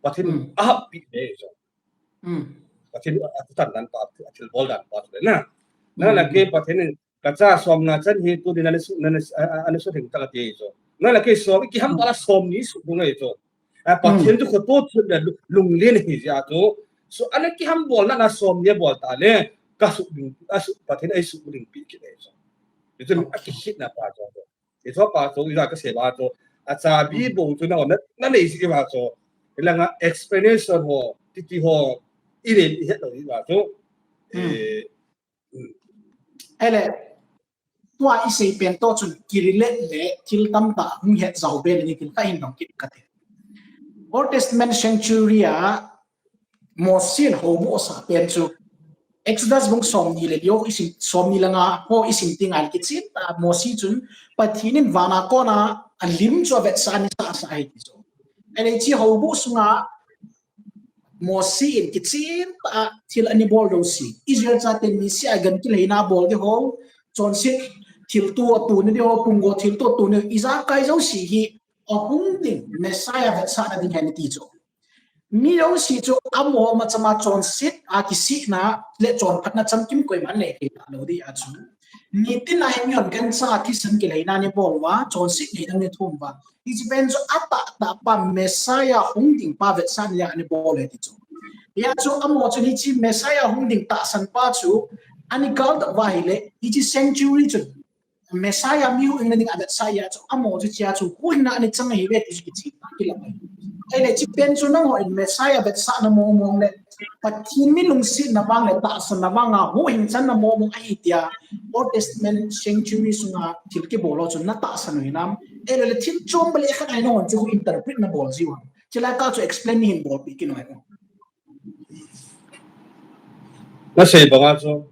Pathen ahappi le chu. Pathen a, atan dan pa, athilbol dan pa chu le na. Na na ke Pathen in ka cha som nga chan hi tuni na su, na, na, a, a, na su theng ta ti chu. Na na ke som, kiham bol a som ni su bu ngai chu. A, Pathen chu khoto thim le lu-, lunglen hi jeh a chu. Su ana kiham bol na, na som ni bol ta le. Ka su ling, a su Pathen ai su ling pi ki le chu. Hichu a kikhetna pa chu. Hichu pa chu, ija ka sei ba chu. A chabi bou chu na, na, na nei ji ba chu. Hilanga explanation ho, titi ho, i le i het lou ji ba chu. Eh, Ele, tua i sei pen toh chun kirelate le thil tamtah hung het jao be le ni thil khat hin dong kit kate. Old Testament sanctuary a Mosi in houbuh asah pen chu Exodus bung som ni le li ho i sim, som ni le nga ho i sim teng le kichen tah a Mosi chun Pathen in van a kona alim chu avetsah ni sasa ahi ti chu. Ele hiche houbuh sunga Mosi in kichen tah a thil ana bol jouse. Israel chaten Messiah gan kileina bol ding ho, chonset thilto atoh na ding ho, pumgo thilto atoh na ding ho, ijakai jouse hi ahung ding, Messiah vetsahna ding ahi ti chu. Mi jouse chu amaho machama chonset a kisihna le chonphatna chamkim koiman le kei talou ding a chu. Nitin a hin mihon gancha thisan kileina ana bol uva, chonset neina ana thum uva. Hiche pen chu atahtah pa Messiah hung ding pa vetsahna a ana bol e ti chu. Hia chu amaho chu hiche Messiah hung ding tahsan pa chu ana galdoh uva ahile, hiche sanctuary chu Messiah mi huhhingna ding avetsah hia chu amaho chu hichea chu huhhingna ana chang ahi ve ti chu kichen tah kilang ahi. Ahile hiche pen chu nangho in Messiah vetsahna mong mong le Pathen mi lungsetna vang le tahsanna vang a huhhing channa mong mong ahi tia Old Testament sanctuary sunga thil kibol ho chu na tahsan u hinam? Ahilou le thil chom bou le khat ahi nahon chu interpret na bol jiu ham? Chulai kah chu explain nahin bolpeh kit u hih. Na sei banga chu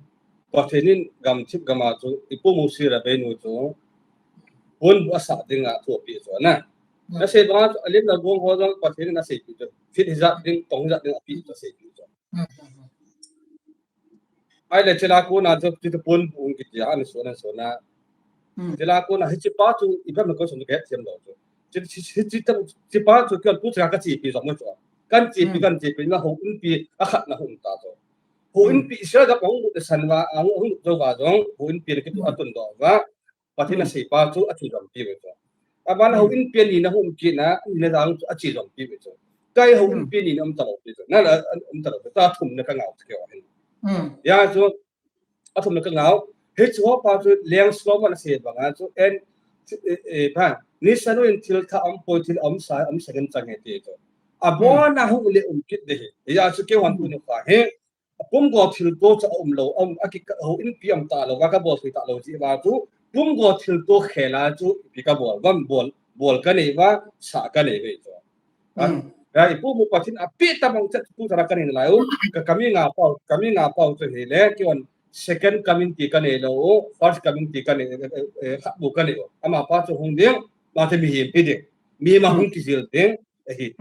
Pathen in gamthip gam a chu i Pu Mosi Rabbeinu chu ponbuh asah ding a thu apeh chu na. Na sei banga chu alim le gong ho jong Pathen in aseipeh chu. Feet hijat ding, tong hijat ding apeh chu aseipeh chu. Ahile chulai kona chu, chu ponbuh kiti a, ana son, ana son a. Chulai kona hiche pa chu, ipi ham na question chu kahet them lou chu. Chu, chu, chu, chu, chu pa chu, kei tu chaka kachepi jong mo chu. Kachepi, kachepi na houinpi, akhatna hung ta chu. Houinpi Israel gam ahung lut san uva, ahung, ahung lut jou uva jong, houinpi na kitu atun doh uva. Pathen in asei pa chu ache jompi uve chu. Aban houinpi ani na hung kit na, ani na jong chu ache jompi uve chu. Kei houinpi ani na um talou pi chu. Na la, um talou pi. Chu athumna ka ngah u chu kei a hin. Hia chu, athumna ka ngah u. Hichu ho pa chu Leng Solomon asei banga chu en, eh, eh, pa. Ni sanu in thil thah um poi, thil um sa, um sa ngen chang ahi ti chu. Abon a hung le um kit ding ahi. Hia chu kei hon tuni kha hi. Pumgo thilto chu aum lou, um, aki ka, houinpi um talou, va kabol thei talou jeh uva chu, pumgo thilto khel a chu, ipi kabol, vam bol, bol kanei uva, sah kanei uve chu. A, ya, i Pu mu Pathen in apeh tabang chet tu tara kanei nalai u, ka, kami nga pau, kami nga pau chu hile, kei hon second coming ti kanei lou u, first coming ti kanei, eh, eh, eh, khat bou kanei u. Amapa chu hung ding, mate mihem hi ding. Mihem a hung kijil ding, ahi.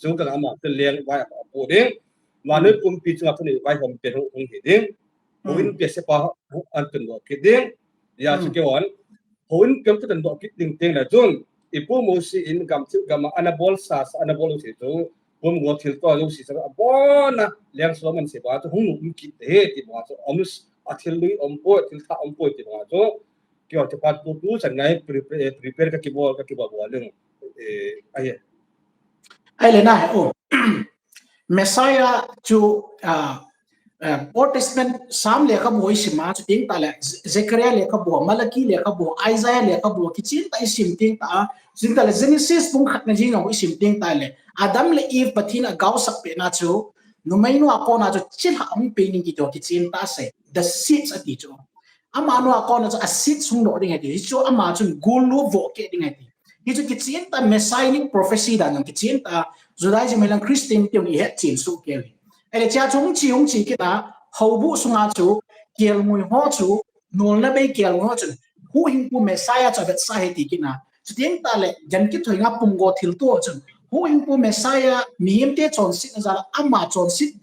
Chu ka ama te leng vai a pu ding. Vannoi pumpi chunga thunei vaihom pen hung, hung hi ding. Houinpi a sepa hung an tun doh kit ding. Hia chu kei hon. Houinpi a tun doh kit ding teng le chun. I Pu Mosi in gamthip gam a ana bol sa, sa ana bol u chu. Pumgo thilto jouse sa abon a Leng Solomon sepa chu hung um kit ding ahi ti banga chu. Um s-, athil lui um poi, thil thah um poi ti banga chu. Kei hon chu pa tu, tu chan ngai pre-, pre-, prepare ka kibol, ka kibol bol ding. Eh, ahi. Ahile na, oh. Messiah chu, ah, eh, Old Testament Psalm lekhabu i sim a chu teng tah le, Ze-, Zechariah lekhabu, Malachi lekhabu, Isaiah lekhabu, kichen tah i sim teng tah, teng tah le Genesis bung khatna jeng jong i sim teng tah le, Adam le Eve Pathen in agaosap pehna chu, numeinu a kona chu chilhah hung peng ding kiti ho kichen tah asei, the seeds ati chu. Amanu a kona chu a seeds hung doh ding ahi ti, hichu ama chun gul lu voh keh ding ahi ti. Hichu kichen tah Messianic prophecy dan jong kichen tah Judaism hilang Christianity jong ihet chen soh kei. Ahile chea chu hung che, hung che kit a, houbuh sunga chu kelngoi ho chu, nolna bei kelngoi ho chun, huhhingpu Messiah chu avetsah ahi ti kit a. Chuteng tahle, jan kithoi nga pumgo thilto ho chun, huhhingpu Messiah, mihemte chonsetna jal a, ama chonset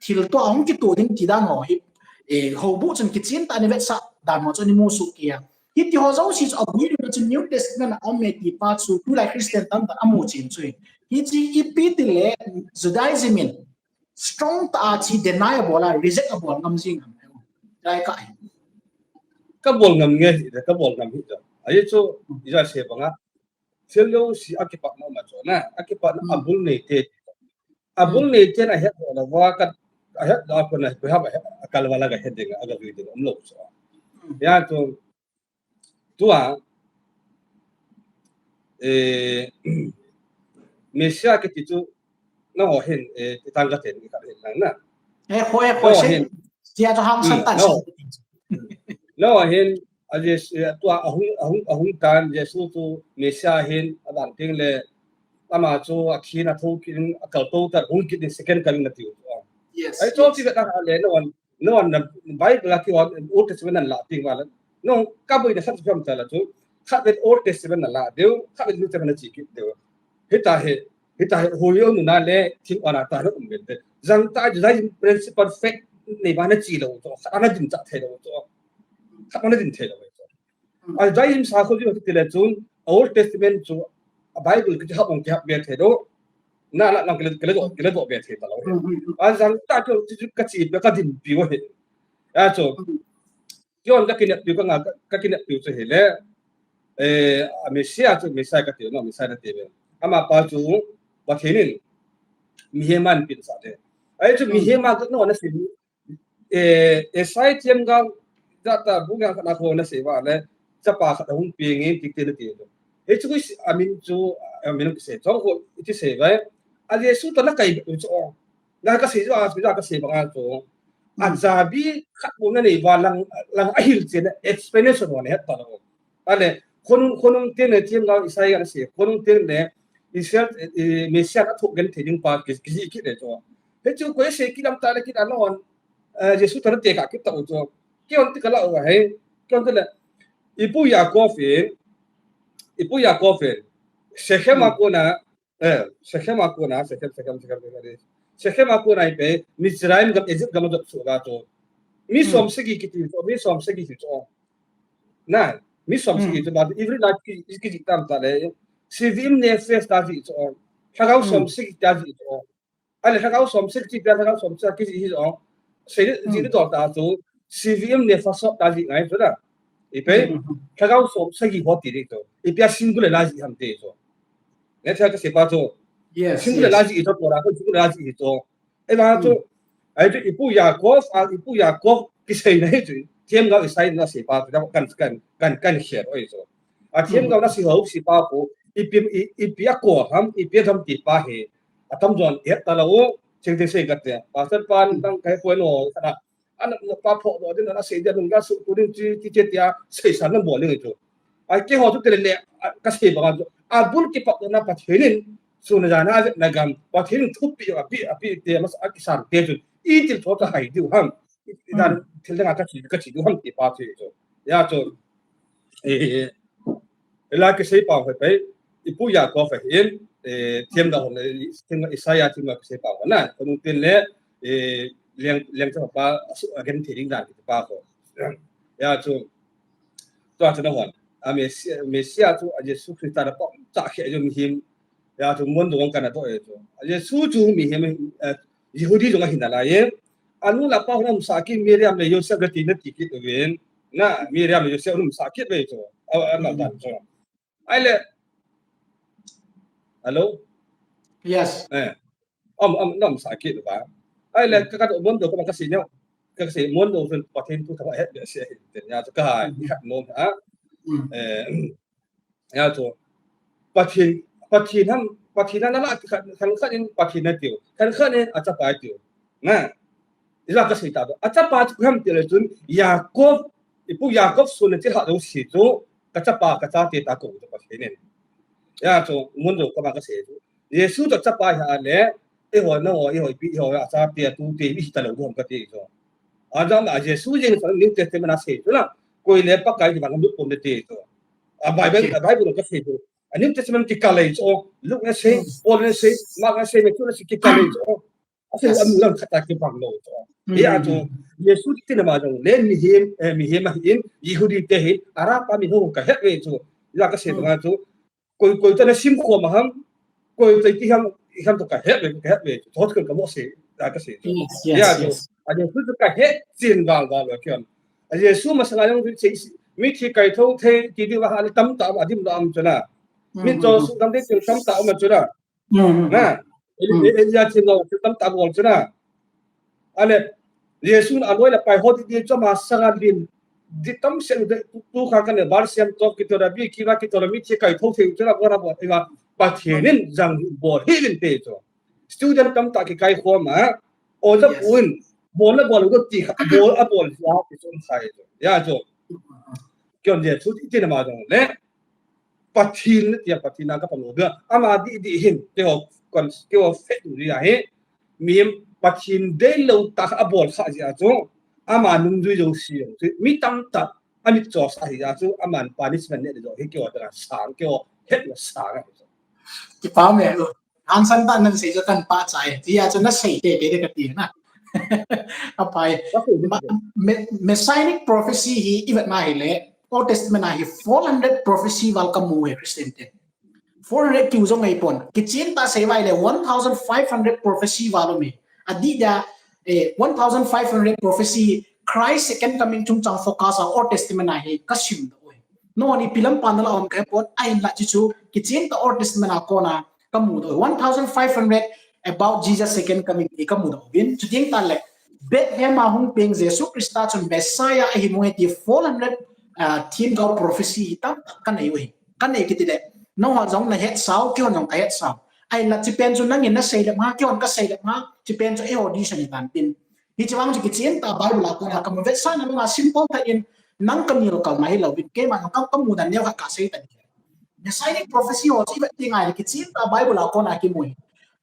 thilto a hung kito ding ti dan ho hi, eh, houbuh chun kichen tah a ana vetsah dan ho chu ana mu soh kei a. Hiti ho jouse chu aguilhung a chun New Testament a um e ti pa chu tulai Christian tamtah in amu chen chu. Hiche ipi tile Judaism in strong tah a chu deny abol a, reject abol ngam jing ham. Try ka hi. Ka bol ngam nge hi, ka bol ngam hi jong. Ahi chu, ija se banga. Thil jouse akipatna um a chu na, akipatna abul neite. Abul neiten ahet lou va ka, ahet lou a kona, ko ha ba, akal vala ga het ding, aga jui ding, umlou chu. Ya chu, tua, eh, Messiah kiti chu, nangho hin, eh, tang ka ten, ka hin lang na. Eh, hoi, hoi, nangho hin, tia chu hangsan tan, nangho, nangho hin, a Jesu, eh, tua, ahung, ahung, ahung tan, Jesu chu Messiah hin, aban ting le, ama chu, athin, atho kit in, akaltou tan, hung kit in, second coming nati u chu. Yes, ahi chu, yes. Ti ka ta le, nangho, nangho na Bible a kihon, Old Testament nan la ting vala. Nangho, ka boina khat chu ham tala chu, khat vet Old Testament nan la diu, khat vet New Testament na che kit diu. Hita hi, hita hi, hui o nu na le, thing ona ta na um vet. Jang ta, Judaism principle fact nei ba na che lou chu, khat ana din cha thei lou chu. Khat ana din thei lou chu. A Judaism sakol chu ti le chun, Old Testament chu, a Bible kiti hap ong kihap be thei lou. Na, na, na, kile, kile do, kile do be thei ta lou. A jang ta chu, chu, chu ka che be ka din pi o hi. A chu. Kion ka kinep pi ka nga, ka, ka kinep pi chu hi le. Eh, a Messiah chu, Messiah ka ti, no, Messiah na ti be. Ama pa chu, Pathen in, mihem a ana pin sa te. Ahi chu, mihem a, no, na si, eh, Isaiah themgao, ja ta bu nga khat na kho na sei va le, chapa khat hung peng in ti ti na ti. Hichu koi si, amin chu, amin kisei, chong kho, iti sei vai. A Jesu toh na kai chu o. Na ka sei chu, a, ka sei banga chu. A jabi khat bu na nei va lang, lang ahil chen explanation ho na het ta lou. Ahile, khonung, khonung teng le themgao Isaiah ana sei, khonung teng le Israel, eh, Messiah athoh genthei ding pa ki, kijih kit le chu. Hichu koi sei kit lam ta le kit a nahon, eh, Jesu toh na tekah kit ta u chu. Kihon ti ka la u ahi, kihon ti le, ipu Yaakov in, ipu Yaakov in, Shechem a kona, eh, Shechem a kona, Shechem, Shechem, Shechem, Shechem, Shechem a kona ipi, Mitzrayim gam, Egypt gam a jot suh la chu. Mi som sagi kiti chu, mi som sagi kiti chu. Na, mi som sagi chu, ba, Hebrew lai ki, ki, ki tam ta le, Shivim Nefesh ta ji chu, lhagao som sagi ta ji chu. Ahile lhagao som sagi ti, lhagao som sagi ji hi chu. Sei, ji ni dol ta chu, Shivim Nefashot ta ji ngai chu na. Ipi, lhagao som sagi ho ti di chu. Ipi a singular la ji ham ti chu. Ne thil ka sei pa chu. Yes, singular la ji chu, Torah ko singular la ji chu. Ei, ma chu, ahi chu ipu Yaakov, a ipu Yaakov kiseina hi chu, themgao Isaiah na sei pa chu, kan, kan, kan, kan share o hi chu. A themgao na sei ho sei pa khu, ipi, i, ipi a ko ham, ipi a tham ti pa hi, atam jon het ta lou, cheng cheng sei ka te. Pastor pan tang kai poi no, kana, ana, na pa pho do din, ana sei dia nung ga su tu din chi, chi che tia, sei san na bol ding chu. Ahi keiho chu ti le le, a, ka sei banga chu. Abul kipat na Pathen in, sun le jan a vet na gam, Pathen in thupi a pi, a pi te mas a kisan te chu. Itil tho ka hai diu ham. I, i dan thil dang a ka che, ka che diu ham ti pa chu chu. Ya chu. Eh, eh, eh. Ila kisei pa hoi pai, ipu Yaakov ahin, eh, themgao hon, eh, themgao Isaiah themgao kisei pa hon na, khonung teng le, eh, leng, leng cha pa, asu, agenthei ding dan kiti pa ho. Ya chu, tua chu nahon, a Messiah, Messiah chu, a Jesu Christa na pom cha khe jong mihem, ya chu mondong kana to e chu. A Jesu chu mihem, eh, Yehudi jong ahi nalai e. Anu le apa hon um sah kit Miriam le Joseph le ti na ti kit uvin. Na, Miriam le Joseph um sah kit ve chu. A, a, na dan chu. Ahile. Hello? Yes. Eh. Um, um, na um sah kit uva. Ahile, ka, ka mondong ko ka sei ne. Ka sei mondong chun Pathen thu ka het be se. Ten ya chu ka hai, khat nom ha. Eh, Ya chu, Pathen, Pathen ham, Pathen na la khan, khan khan in Pathen na tiu, khan khan in achapa tiu. Na, ila ka sei ta do. Achapa chu ham ti le chun, Yaakov, ipu Yaakov sun na chi ha do si chu, ka chapa, ka chate ta ko chu Pathen in. Ya chu, mun jo ka ba ka sei chu. Jesu to chapa hi a le, e ho na ho, e ho pi, e ho a cha pi a tu te, mi hi ta lo hom ka ti chu. A jam a Jesu jeng sa New Testament a sei chu la, koi le Pakai ki bang lu pom de ti chu. A Bible, a Bible ka sei chu. A New Testament ki ka lei chu. Luke na sei, Paul na sei, Mark na sei, Matthew na sei ki ka lei chu. A sei a mi lang khat a ki bang lo chu. Ya chu, Jesu ti na ma jong le mi him, eh, mi him a hin, Yehudi te hin, Arab a mi ho ka het ve chu. Ya ka sei ma chu. Koi, koi ta na sim khom a ham, koi ta ki ham, ham to ka het ve, ka het ve, thot ka mo sei, da ka sei. Yes, yes, ya chu, yes. A Jesu chu ka het chin val val lo kiam. A Jesu masanga jong sei, mi thi kai tho thei, ti di va ha tam ta, a dim lo am chu na. Mi cho su tam de tam ta am chu na. Na, Eli-, Elijah thi lo, tam ta bol chu na. Ale, Jesu a loi le pai ho di di chu masanga lim di tam se de tu kha ka ne bar siam to ki to da bi ki va ki to da mi thi kai tho thei chu na bo na bo, i va Pathen in jang bol hi vin te chu. Student tam ta ki kai khom a, o da pun, bol na bol u ti kha, bol a bol ja ki chu sai chu. Ya chu. Kion Jesu ti na ma jong le. Pathen na tia Pathen na ka pang lo bia. Ama di di hin, te ho kon, te ho fe tu ri a he. Mi Pathen dei lo ta a bol kha ji a chu. Ama nung dui jo si jo. Mi tam ta, a mit cho sa hi a chu. Ama punishment ne jo. He ke wa ta sang, ke wa het na sang. Ki pa me lo. An san ta nan sei jo kan pa chai. Ti a chu na sei te te ka ti na. A pai. Me-, messianic prophecy hi i vet na hi le. Old Testament a hi four hundred prophecy val ka mu e Christian te. Four hundred kiu jong ei pon. Kichin ta sei vai le one thousand five hundred prophecy val um e. A di da, eh, one thousand five hundred prophecy Christ second coming chung chang focus a Old Testament a hi ka sim da oi. No ni pilam pan la om ka pon a in la chi chu kichin ta Old Testament a kona ka mu da oi. One thousand five hundred about Jesus second coming hi ka mu da oi. Chuting ta le Bethlehem a hung peng Jesu Christa chun Messiah ahi mu e ti four hundred, ah, thim gao prophecy hi tam tak ka nei u hi. Ka nei kiti le, nangho jong na het sao, kihon jong ka het sao. Ai la chi pen chu nangin na sei le ma, kihon ka sei le ma, chi pen chu e audition hi tan tin. Hi chi vang chu kichin ta Bible a kona ka mu vetsahna banga simple ta in, nang ka nil kal na hi lo vin, keima jong ka, ka mu dan neo kha ka sei ta ni. Messianic prophecy ho chu i vet ti ngai le kichin ta Bible a kona kimu hi.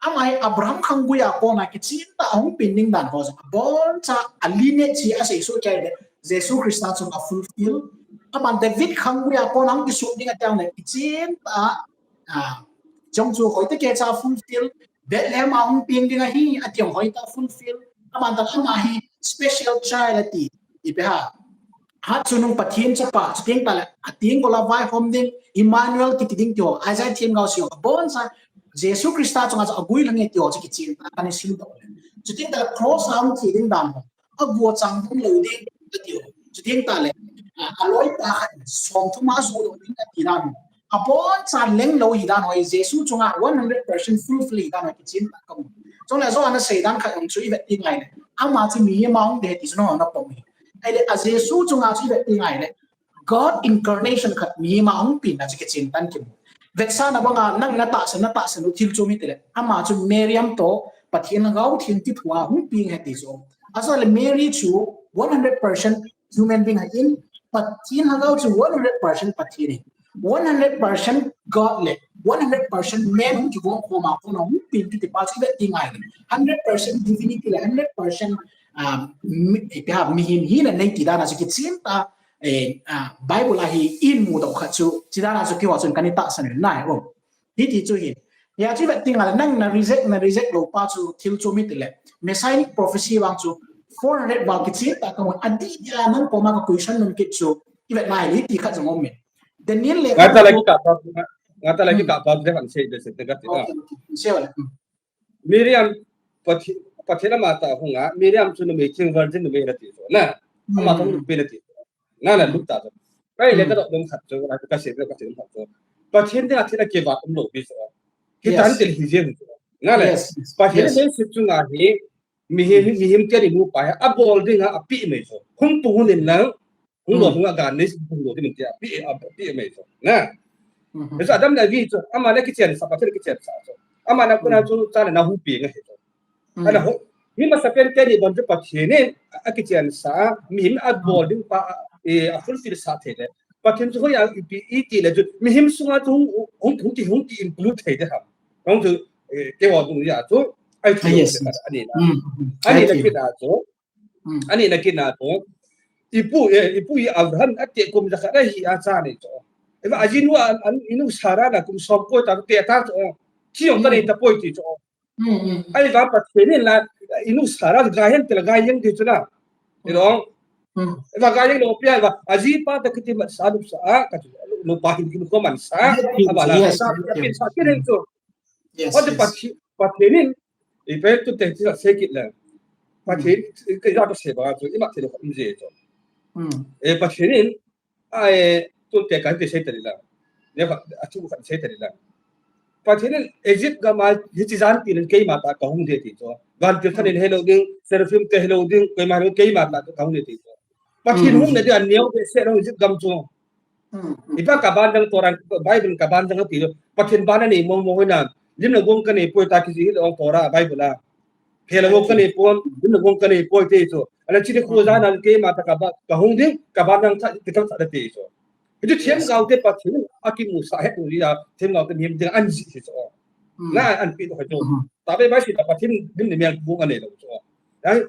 Ama hi Abraham khanggui a kona kichin ta a hung peng ding dan ho jong. Abon cha a lineage a sei su chai le Jesu Christa chung a fulfill. Aman David khanggui a kona hung kisu ding a tiang le kichin ta, ah, chong chu hoi te ke cha fulfill. Bethlehem a hung peng ding ahi a tiang hoi ta fulfill. Aman ta ama hi special child a ti. I pe ha. Hat chungnung Pathen chapa, chuting ta le, ating ko la vaihom ding, Emmanuel kiti ding ti ho, Isaiah thim gao si ho, abon sa, Jesu Christa chunga chu agui lang e ti ho, chu kichin ta, ka ni sim ta le. Chuting ta le, cross a hung thi ding dan ho, agu chang ding lo ding, ti ho. Chuting ta le, a, a loi pa khat, som thum a su lo ding, ti dan ho. Abon cha leng lo hi dan ho, Jesu chunga one hundred percent fulfill hi dan ho, kichin ta ka mu. Chule Johan a sei dan khat jong chu i vet ti ngai le. Ama chu mihem a hung de ti chu nangho na pom hi. Ahile a Jesu chunga chu i vet ti ngai le. God incarnation khat mihem a hung peng na chu kichin tan kimu. Vetsahna banga nang na tahsan, na tahsan u thil chu mi ti le. Ama chu Mariam to Pathen Lhagao Theng kithoa hung peng ahi ti chu. Ajeh le Mary chu one hundred percent human being ahin, Pathen Lhagao chu one hundred percent Pathen ahi. One hundred percent God le one hundred percent man hung kigong khom a kona hung peng kiti pa chu i vet ti ngai le. Hundred percent divinity le hundred percent, um, mi, eh, mihem hina nei ti dan a chu kichin ta, eh, ah, Bible a hi i mu doh khat chu, chi dan a chu keiho chun ka ni tahsan u ahi o. Hiti chu hi. Hia chu i vet ti ngai le nang na reject, na reject lou pa chu thil chu mi ti le. Messianic prophecy vang chu four hundred vang kichin ta ka mu. Adih dia nang koma ka question nung kit chu i vet ngai le hiti khat jong um e. Daniel le ngata la ki ka pa, ngata la ki ka pa de kan sei de se de ka ti na. Okay, okay. Sei wala. Hmm. Miriam Pathen, Pathen ama ta hung a, Miriam chu numei theng virgin numei na ti chu na. Ama ta hung pi na ti. Na na lut ta chu. Kai le ka dok dong khat chu, ka sei ka sei khat chu. Pathen dinga thil a kivat um lou pi chu. Hi tan til hi jeng chu. Na le. Pathen le se chu nga hi, mihem, mihem te ni mu pa hi, a bol dinga a pi mai chu. Hung pu hun in lang, hung lo hung a gan ni, hung lo di min ti a pi, a pi mai chu. Na. Esa Adam le Evi chu, ama le kichen sa, Pathen kichen sa chu. Ama na kuna chu, cha le na hung pi nga hi chu. Ana ho, mi masa pen te ni bon chu Pathen in a kichen sa, mihem a bol ding pa, eh, a fulfill sa thei le. Pathen chu hoiya ipi iti le chu, mihem sunga chu hung, hung, hung ki, hung ki include thei de ham. Hung chu, eh, keiho dung ya chu, ai chu, ani na. Ani na kit na chu, ani na kit na chu, ipu, eh, ipu i Abraham ate kum jakhat ahi a cha ni chu. Eva ajinu a, anu Sara na kum som ko ta te ta chu. Chi ong ta nei ta poi ti chu. Ai va Pathen in la, inu Sara ga hen te la ga yang ti chu la. Ilo. Eva ga yang lo pia va, aji pa ta kiti mat sa lu sa a, ka chu, lu pa hin kin ko man sa, ava la, sa, sa, sa, sa, sa, sa, Yes, Ati yes. Pathen, Pathen in, i pe tu te ti sa se kit la. Pathen, ke ya to se ba chu, i ma te lo kum je chu. E Pathen in, ai, tu te kan te se te la. Ne ba, a tu kan se te la. Pathen in Egypt gam a, hichi jan ti len keima ta ka hung de ti chu. Van ti than in hello ding, seraphim te hello ding, keima hello keima ta ka hung de ti chu. Pathen hung na dia neo de se lo Egypt gam chu. Ipa ka ban dang Torah, Bible ka ban dang ti. Pathen ban nei mong mong na. Lim na gong ka nei poi ta ki ji ong Torah, Bible a. Phela gong ka nei pon, lim na gong ka nei poi te chu. Ala chi de khu ja na keima ta ka ba, ka hung ding, ka ban dang ta, ti ka ta te chu. Hichu themgao te Pathen a kimu sa het u ri a, themgao te mihem ding an ji chu. Na an pi to ka chu. Ta be ba si ta Pathen lim ni miang bu ka nei lo chu. Ai,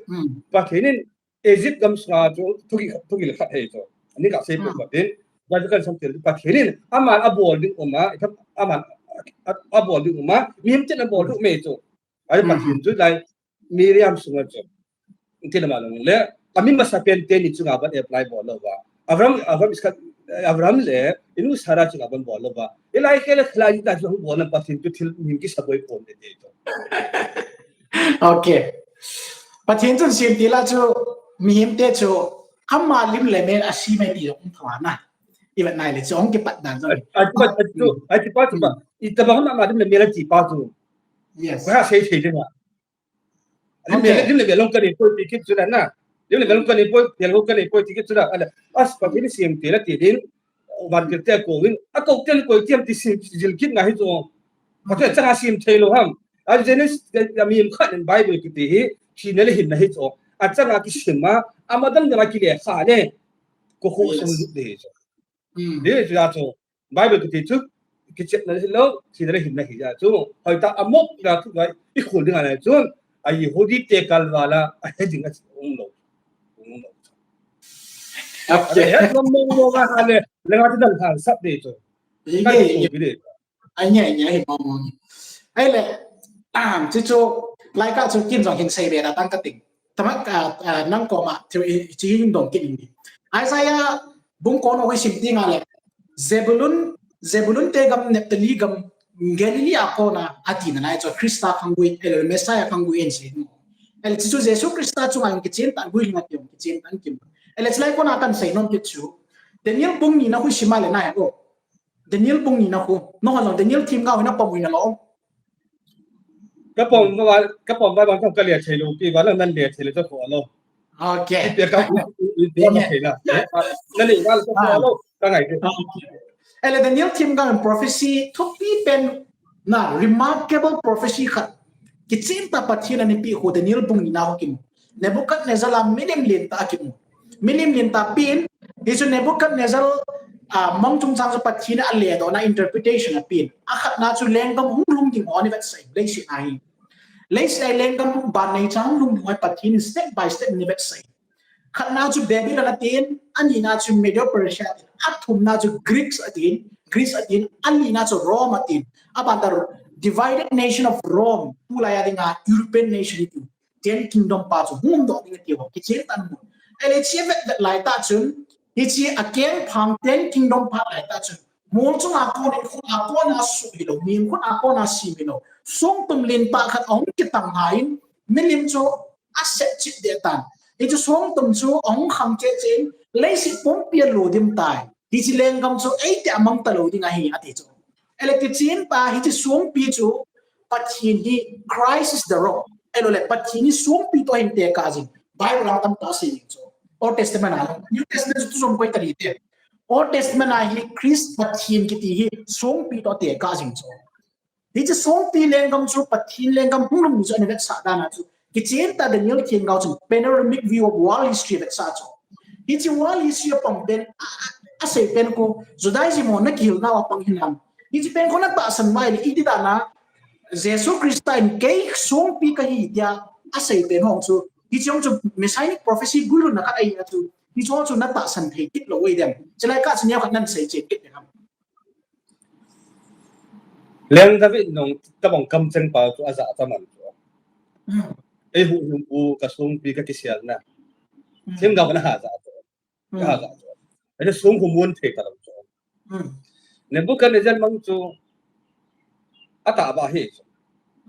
Pathen in Egypt gam sunga chu thuki, thuki le khat hei chu. Ani ka sei pu Pathen, Bible kan sam tel Pathen in, aman abol ding uma, aman abol ding uma, mihem tin abol ding me chu. Ai Pathen chu lai, Miriam sunga chu. Tin ama long le, ami masa pen te ni chunga ban apply bol lo ba. Abraham, Abraham iska, Abraham le, inu Sara chunga ban bol lo ba. Ilai ke le khlai ta chu bol na Pathen chu thil nim ki saboi pon de te chu. Okay. Pathen chun sim ti la chu, mihem te chu, ama lim le mel a sim e ti jong um tho na. I vet nai le chu, hung kipat dan jong. Ai, ai, chu, ai, chu pa, chu pa. I ta ba ama lim le mel a ti pa chu. Yes. Ko ha sei sei de ma. Lim le, lim le mel long ka ni poi ti kit chu na. Lim le mel long ka ni poi, mel long ka ni poi ti kit chu na. Ala, as Pathen sim ti la ti din. Van kir te ko win, a ko ten ko tiam ti sim jil kit na hi chu. Pathen changa sim thei lo ham. A Genesis, a mi khat in Bible kiti hi, thina le hinna hi chu. A changa kisim a, a madan dang a kile kha le. Ko khu sung de hi chu. Hi chu ya chu. Bible kiti chu, kichetna hi lo, thina le hinna hi ya chu. Hoi ta a mok na thu ngai, i khul ding a le chu. A Yehudi te kalvala, a he ding a chu. Um lo. Um lo. Okay. He lo mo mo ga ha le, le ga chu dang han sap de chu. Ige, ige. Anya, anya, hi mong mong. Ai le, um, chu chu, lai ka chu kin jong hin sei ve da tang ka ting. Tama, ah, ah, nang ko ma, chu i, chi hin dong kin ni. Isaiah bung ko no sim ti nga le. Zebulun, Zebulun te gam, Naphtali gam, Galilee a kona, ati na lai chu Krista khang gui, el Messiah khang gui en si. El chu chu Jesu Krista chu ngang kichen tan gui nga kiong, kichen tan kim. El chu lai kona kan sei nom kit chu. Daniel bung ni na hui sima le na he ko. Daniel bung ni na khu. No ho jong Daniel themgao hi na pom ui na lo. Ka pom ba, ka pom ba, ba ka le thei lo, pi ba la nan le thei lo ka ko lo. Okay. Pi ka, pi ka thei na. Na le ba ka ko lo, ka ngai de. Ele Daniel themgao prophecy thupi pen na remarkable prophecy khat. Kichen ta Pathen a nei pi khu Daniel bung ni na khu kimu. Nebuchadnezzar la milim lien ta kimu. Milim lien ta pen, hi chu Nebuchadnezzar, ah, mang chungchang chu Pathen a le doh na interpretation a pen. A khat na chu lenggam hung lhung ding ho ni vetsah, leiset a hi. Leiset a lenggam ban nei chang hung lhung ding ho Pathen in step by step ni vetsah. Khat na chu Babylon a ten, a ni na chu Medo Persia a ten, a thum na chu Greeks a ten, Greece a ten, a li na chu Rome a ten. A ban ta divided nation of Rome, tulai a ding a European nation hi tu. Ten kingdom pa chu hung doh ding ati ho, kichen tan mu. Ele chi vet vet lai ta chun, hi chi a keng phang ten kingdom pa lai ta chun. Mol chung a kon in khut a kon a su hi lo, mi khut a kon a sim hi lo. Song tum lin ta khat a hung kitang ha in, milim chu a set chit de tan. Hi chu song tum chu a hung khang che che in, leiset pumpi a lo dim tai. Hi chi lenggam chu eite a mang ta lo ding ahi ati chu. Ele kichen ta hi chi songpi chu Pathen hi Christ is the rock. Elo le Pathen hi songpi to hin tekah jing. Bible a tam ta sei jing chu. Old Testament a, New Testament chu tu jong koi ta ni te. Old Testament a hi Christ Pathen kiti hi songpi to tekah jing chu. Hi chi songpi lenggam chu Pathen lenggam hung lhung chu ana vetsah dan a chu. Kichen ta Daniel themgao chu panoramic view of world history vetsah chu. Hi chi world history a pang pen a, a, Asei pen khu, Judaism ho na kihilna a pang hinam. Hiche pen khu na tahsan mai le, iti dan a, Jesu Christa in kei songpi kahi tia, asei pen ho chu. Hiche ho chu Messianic prophecy guilhunna khat ahi a chu. Hiche ho chu na tahsan thei kit lou ahi dem. Chulai kah chu neo khat nan sei cheh kit dem. Leng David nung tabang kamcheng pa chu aja taman chu. Hmm. Ei huhhingpu ka songpi ka kisialna. Hmm. Themgao na ha ja chu. Hmm. Ka ha ja chu. Ei song khu mun thei talou chu. Hmm. Nebuchadnezzar mang chu atah ba hi chu.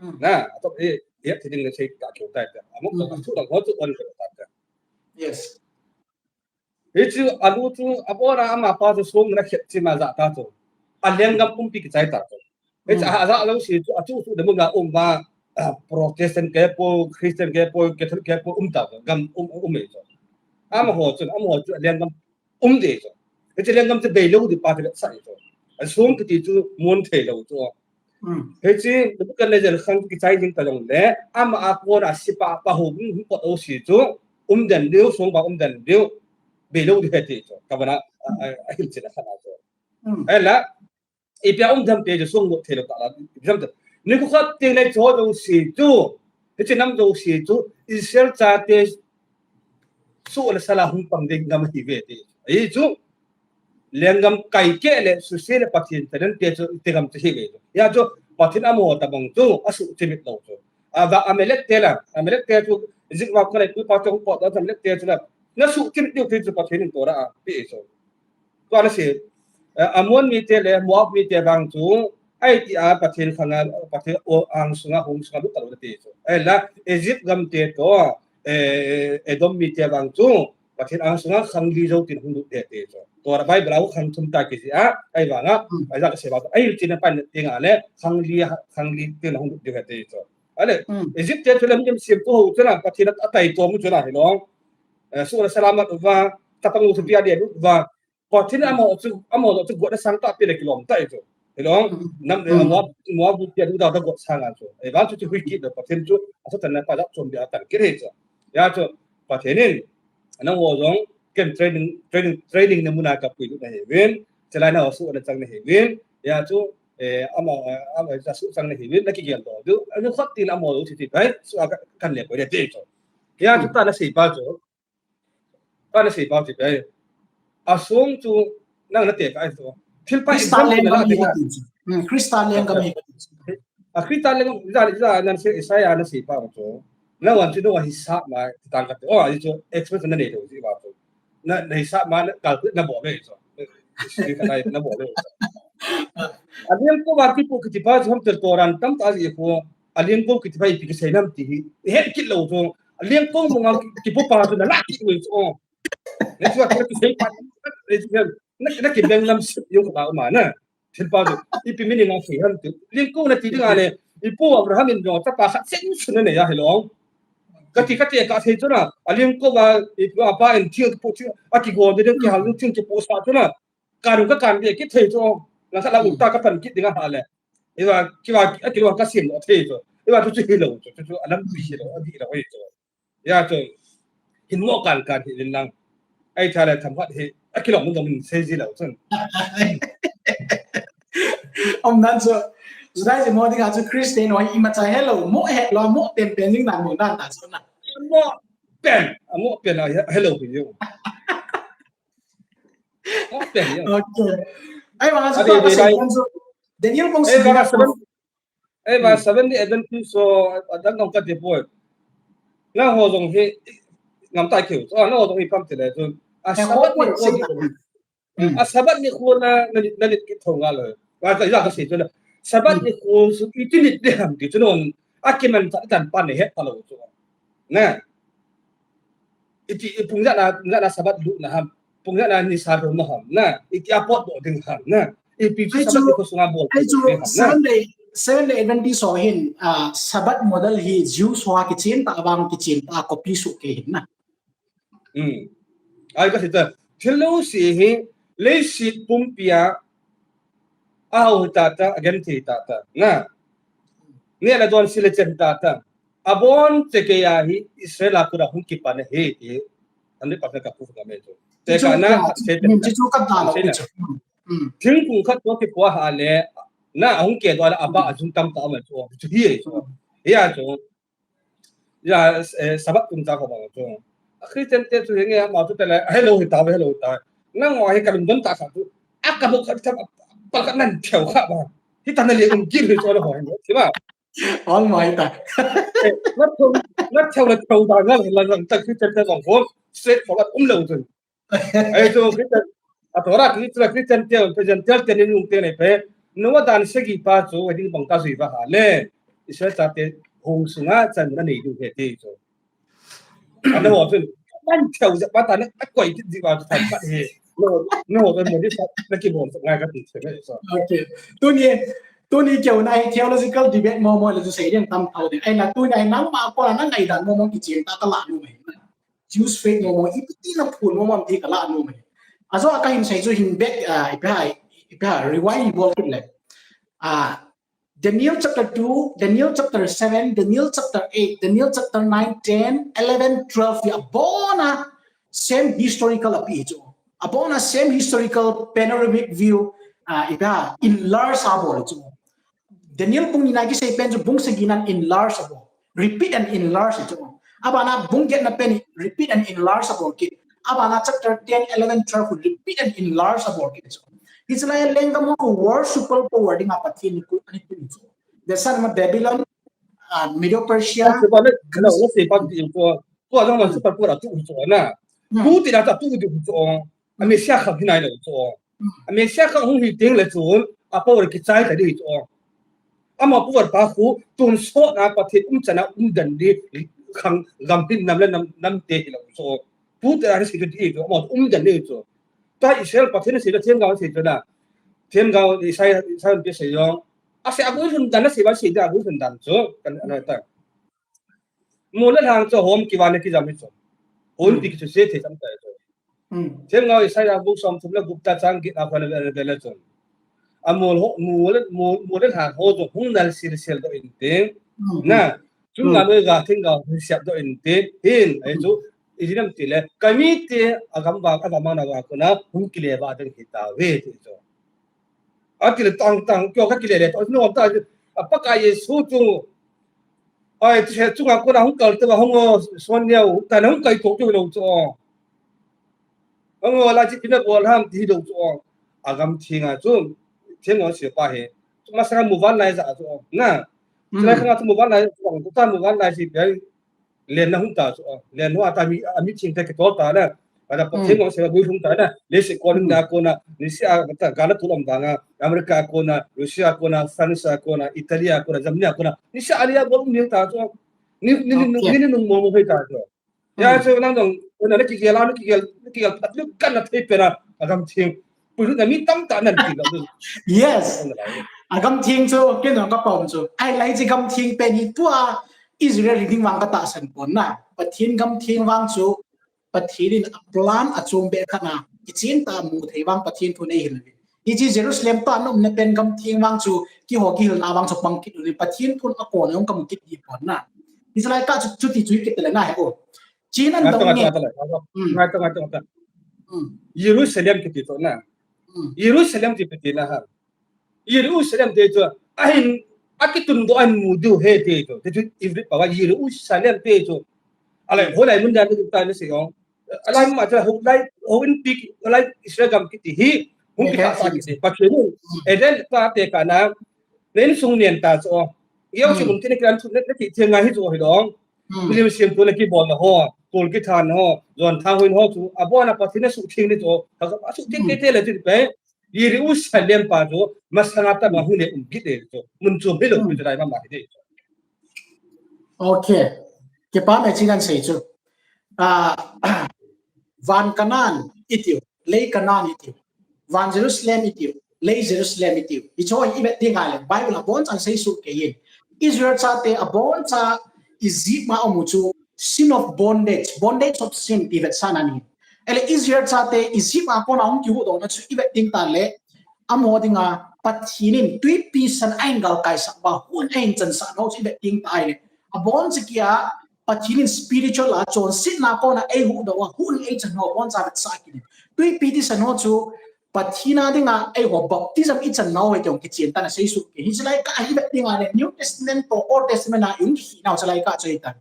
Hmm. Na, atop e, e thi ding le sei ta keu tai ta. Amok to hmm. Thu dang ho chu on ka ta ta. Yes. Hichu alu chu abona amapa chu song na khet chi ma ja ta chu. A lenggam pumpi kichai ta chu. Hichu a ja lo si chu achu chu de mun na um ba, ah, Protestant ke po, Christian ke po, Catholic ke po um ta chu. Gam um um e chu. Amaho chu, amaho chu a lenggam um de chu. Hichu lenggam chu bei lo di pa chu sa chu. A song kiti chu mun thei lo chu. Hmm. Hiche, Nebuchadnezzar khang kichai jing ta jong le, ama a kona sipa pa ho, hmm, pot o si chu, um den diu, song ba um den diu, bei lo di he ti chu, ka bana, a, a, a hil china khana chu. Hmm. Ela, ipia um dem te chu, song mo thei lo ta la, jam ta. Ni khu khat te le chu, do si chu, hiche nam do si chu, Israel chate, su le sala hung pang ding gam hi ve ti. Ahi chu, lenggam kai ke le suse le Pathen te den te chu te gam chu hi ve. Ya chu Pathen amaho tabang chu asuh chimit lo chu. A va Amalek te la, Amalek te chu Egypt va ko le pu pa chu ko da Amalek te chu la. Na suh chimit diu ti chu Pathen in Torah a pe chu. Tua na se, eh, Ammon mite le Moab mite vang chu, ahi ti a Pathen khanga, Pathen o ang sunga hung sunga lut talou na ti chu. Ahi la, Egypt gam te to, eh, Edom mite vang chu, Pathen ang sunga khang li jou tin hung lut te ti chu. Tua Bible a khang thum ta kiti a, ahi vanga, hmm, ahi la ka se ba, ahi tin a pan ti nga le, khang li, khang li tin hung lut te ti chu. Ale, hmm, Egypt te chu le mi sim tu ho chu na, Pathen a tai to mu chu na, hi lo. Eh, su la salamat va, tapang u tu pia de va, Pathen amaho chu, amaho chu got asang ta pi le kilom ta chu. Hilou, hmm, nam le, hmm, Moab, Moab pi le da da got sang a chu. Ei, vang chu chu hui kit le Pathen chu, a Satan na pa da chom bia tan kit he chu. Ya chu, Pathen in, nangho jong, ken training, training, training na mun a ka pui na he vin, chalai na su na chang na he vin. Ya chu, eh, ama, ama ja su chang na he vin, na kigel do. Du, anu khat tin amaho chu ti pai, su a ka, kan le ko de ti chu. Ya chu, hmm, ta na sei pa chu. Kana sei pau ti pai. A song chu nang na te ka ai to. Thil pa Christa lenggam hi ka ti chu. Hmm, Christa lenggam hi ka ti chu. A Christa lenggam, ja, ja, nan sei, Isaiah na sei pau chu. Na wan chu no hi sa ma, ti tang ka te. Oh, ahi chu expression na nei lo ji ba chu. Na, na hi sa ma, na ka na bo le chu. Sei ka nai na bo le chu. A lengkou va kipu kiti pa chu ham tel to ran tam ta ji ko. A lengkou kiti pa ipi kisei nam ti hi. Het kit lo chu. A lengkou mong a kipu pa chu na la kit lo chu. Na chu ka kisei pa. Na, na kibeng lam sip jong ka ma na. Thil pa chu. Ipi meaning a sei ham ti. Lengkou na ti ding a le. Ipu Abraham in jong chapa khat sen sun na nei a hilou. Ka ti ka te ka sei chu na. A lengkou va ipu apa in thil kipu chu. A kigon de ki hal thil kipu sa chu na. Ka ru ka kan de ki thei chu. Na ka la u ta ka pan kit ding a ha le. Iva, kiva, kiva ka sim lo thei chu. Iva chu chu hilou chu, chu, chu, a lampi hilou, a di lou hi chu. Ya chu, hin mo kan kan hi lin lang. Ahi tha le tham khat hi, a kilom mun dong min sei ji lou chun. Om nan chu, Judaism ho dinga chu Christian ho hi imacha helou, mo helou, mo pen pen jing nan mo nan ta chu na. Mo pen, a mo pen a helou hi yo. Mo pen yo. Okay. Ahi vang chu, Daniel kong si na. Ei, ba Seventh Day Adventist so, adang kong ka depoi. Nangho jong hi, ngam ta keu. Ah, nangho jong hi pam ti le chu. A Sabbath ni khu, a Sabbath ni khu na, na, na lit kit thou nga lo. Ba ka, ya ka sei chu na. Sabbath ni khu su iti nit de ham ti chu non. A kiman ta tan pan he pa lo chu. Na. Iti, i pung jat na, pung jat na Sabbath lut na ham. Pung jat na ni sa ro na ham. Na. Iti a pot do ding ham. Na. Ipi chu Sabbath ni khu sunga bol. Ai chu Seventh Day, Seventh Day Adventist ho hin, ah, Sabbath model hi Jews ho a kichen ta vang kichen ta copy su ke hin na. Hmm. Ai ka sei ta. Thil lo si hi, leiset pumpi a, a hau hi ta ta, a gen thei ta ta. Na. Ni la don si le chen ta ta. A bon che ke ya hi, Israel a kura hung kipan he ti. Ani pa ka pu ka me chu. Tekahna, khat sei te. Thingkung khat toh kipua ha le, na ahung ke doh le, abah a jung tamtah ama chu, chu hi chu. Hi a chu. Ya, eh, Sabbath kum cha ko bang chu. A Christian te chu hi nge ama chu te le, hello hi ta, hello ta. Nang wa hi ka lungdon tah kha chu. A ka bu khat khat, pa ka nan theo kha ba. Hi ta na le um kit hi chu na ho hi. Hi ba? All my ta. Na theo, na theo na theo ba na la la ta Christian te bang ko. Straight forward um lo chu. Ai chu Christian, a Torah Christian, Christian te, Gentile te ni nung te nei pe. Noah dan sagi pa chu, a ding bang ta jui ba ha le. Israel chate hung sunga chan na nei du he ti chu. Ana ho chu, man theo ja pa ta na, a koi kit ji ba chu than pa he. No, no, no, ni sa, na ki bon ngai ka ti chu. Okay. Tuni, tuni keu na hi theological debate mo mo le chu sei ding tam thau ding. Ai na tuni ai nang ma ko na ngai dan mo mo ki chin ta ta la nu mai. Jews faith mo mo, ipi ti na phun mo mo ti ka la mo mai. A jo a ka hin sei chu hin back, ah, ipi ha, ipi ha, rewind bol kit le. Ah, Daniel chapter two, Daniel chapter seven, Daniel chapter eight, Daniel chapter nine, ten, eleven, twelve, ya bona same historical api chu. Abona same historical panoramic view, ah, ipi ha, enlarge a bol chu. Daniel bung ni na kisei pen chu bung sagi nan enlarge abol. Repeat and enlarge chu. Abana bung get na pen repeat and enlarge abol kit. Abana chapter ten, eleven, twelve repeat and enlarge abol kit chu. Israel lenggam ho world superpower dinga Pathen ni ku ani ku chu. The son of Babylon, uh, Medo Persia. Ko jong man superpower tu chu na. Tu ti na ta tu di chu. A Messiah khang hi nai lo chu. A Messiah khang hung hi teng le chun, a power kichai ta di chu. Ama power pa khu, tun so na Pathen um chana um dan di, khang gam hin nam le nam, nam te hi lo chu. Tu te a si di chu, ama um dan di chu. Ta Israel Pathen si le Themgao si chu na. Themgao Isaiah, Isaiah pe se yong. A se a gui hun dan na si ba si da gui hun dan chu. Kan ana ta. Mol le lhang chu hom kivan le kijam hi chu. Hon ti ki chu se the cham ta chu. Themgao Isaiah bung som thum le gup ta chang get a khan ve ve le chun. A mol ho, mol le, mol, mol le lhang ho chu hung nal sil sil doh in teng. Na, chunga noi ga Themgao hung siap doh in teng. Hin, ai chu, i jinam ti le, ka mite a gam vang, a gam vang na ga kona, hung kile va ding hi ta ve ti chu. A ti le tang tang, kio ka kile le, to no ta, a Pakai Jesu chu. Ai, ti se chunga kona hung kal te va hung o, son neo, ta na hung kai to chu lo chu. Hung o, la chi pina bol ham ti lo chu. A gam thinga chu, Themgao se pa he. Chu masanga muvan lai ja chu. Na. Chu lai khanga chu muvan lai, chu ta muvan lai si pe. Len na hung ta chu, len ho a ta mi, a mi thing te kitol ta le. A da pa Themgao se gui hung ta le. Le se kon na kona, ni se a ta ga na tu lam da nga, America kona, Russia kona, France kona, Italy kona, Germany kona. Ni se a lia bol um ni ta chu. Ni, ni, ni, ni, ni nung mo mo hei ta chu. Ya chu nang dong, na ki gel a, na ki gel, na ki gel, at lu kan na thei pe na, a gam thing. Pui lu na mi tam ta nan ki lo. Yes. A gam thing chu, ken jong ka pom chu. Ai lai chi gam thing pe ni tua, Israel ri ding vang ka tahsan pon na. Pathen gam theng vang chu, Pathen in a plan a chom be khat na, kichen ta mu thei vang Pathen thu nei hil. Hiche Jerusalem tah a na umna pen gam theng vang chu, kihou kihilna vang chu pang kit u le, Pathen thu a kon a hung kam kit hi pon na. Hiche lai ka chu, chuti chu kit le na he o. Chin an dong nge. Ngai to, ngai to, ngai to. Jerusalem kiti to na. Jerusalem kiti na ha. Jerusalem te chu, ahin, akitun doh an mu diu he te chu. Te chu Hebrew pa va Jerusalem te chu. Alai, holai mun dan ta na se yong. Alai ma chu, holai, ho in pik, alai Israel gam kiti hi. Hung kita sa kiti. Pathen. Eden ta tekahna. Nen sung nen ta chu. Yong si mun kini kiran chu, ne, ne ki theng ngai hi chu hi dong. Lim sim tu na kibol na ho, tul kithan ho, jon thang huin ho chu. Abona Pathen na suhtheng ni chu. Ka, ka suhtheng te te le chu pe. Jerusalem pa chu, masanga ta ma hung le um kit le chu. Mun chu hilo chu lai ma ma hi de chu. Okay. Kipa me chi nan sei chu. Ah, van Canaan itiu, lei Canaan itiu. Van Jerusalem itiu, lei Jerusalem itiu. Hicho i vet ding ngai le, Bible a bon chan sei su ke yin. Israel chate a bon cha Egypt ma amu chu sin of bondage, bondage of sin ti vet sa na ni. Ele Israel chate Egypt a kona hung kihuhdoh na chu i vet ding ta le, amaho dinga Pathen in twipi san a hin galkai sah ba, hun a hin chan sah na chu i vet ding ta le. A bon cha kia Pathen in spiritual a chonsetna kona eihuhdoh a, hun a eichan ho bon cha vet sa kit in. Tuipi thisan ho chu Pathen a dinga eiho baptism ichan nau hiti jong kichen tan asei suh kei. Hiche lai kah hi vet dinga le New Testament toh Old Testament a i hung kikhel nau chu lai kah chu hitan.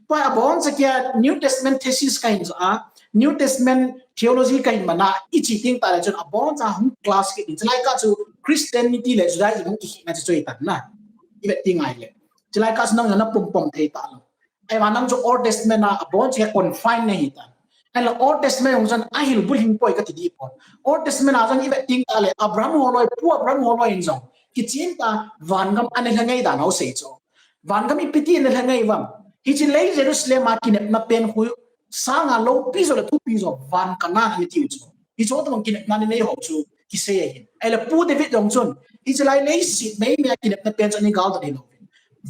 Tua abonchan kei a New Testament thesis kahin jot a, New Testament theology kahin man a, iche teng tah le chun abonchan hung clash kit in. Chu lai kah chu Christianity le Judaism hung kikhel na chu chu hitan na. I vet dinga le. Chu lai kah chu nang na pum pum thei talou. Ahivang nang chu Old Testament a abonchan confine nahi tan. Ahile Old Testament jong chun ahilbulhing poi kati dipon. Old Testament a jong i vet teng tah le Abraham holoi, Pu Abraham holoi in jong kichen tah a vangam ana lha ngai dan ho asei chu. Vangam ipi ti ana lha ngai uvem. Hiche lei Jerusalem a kinepna pen khu sanga loupi jo le thupi jo van Canaan ana tiu chu. Hiche tobang kinepna ana nei ho chu kisei ahin. Ahile Pu David jong chun hiche lai leiset meimei a kinepna pen chu ana galdot hilou.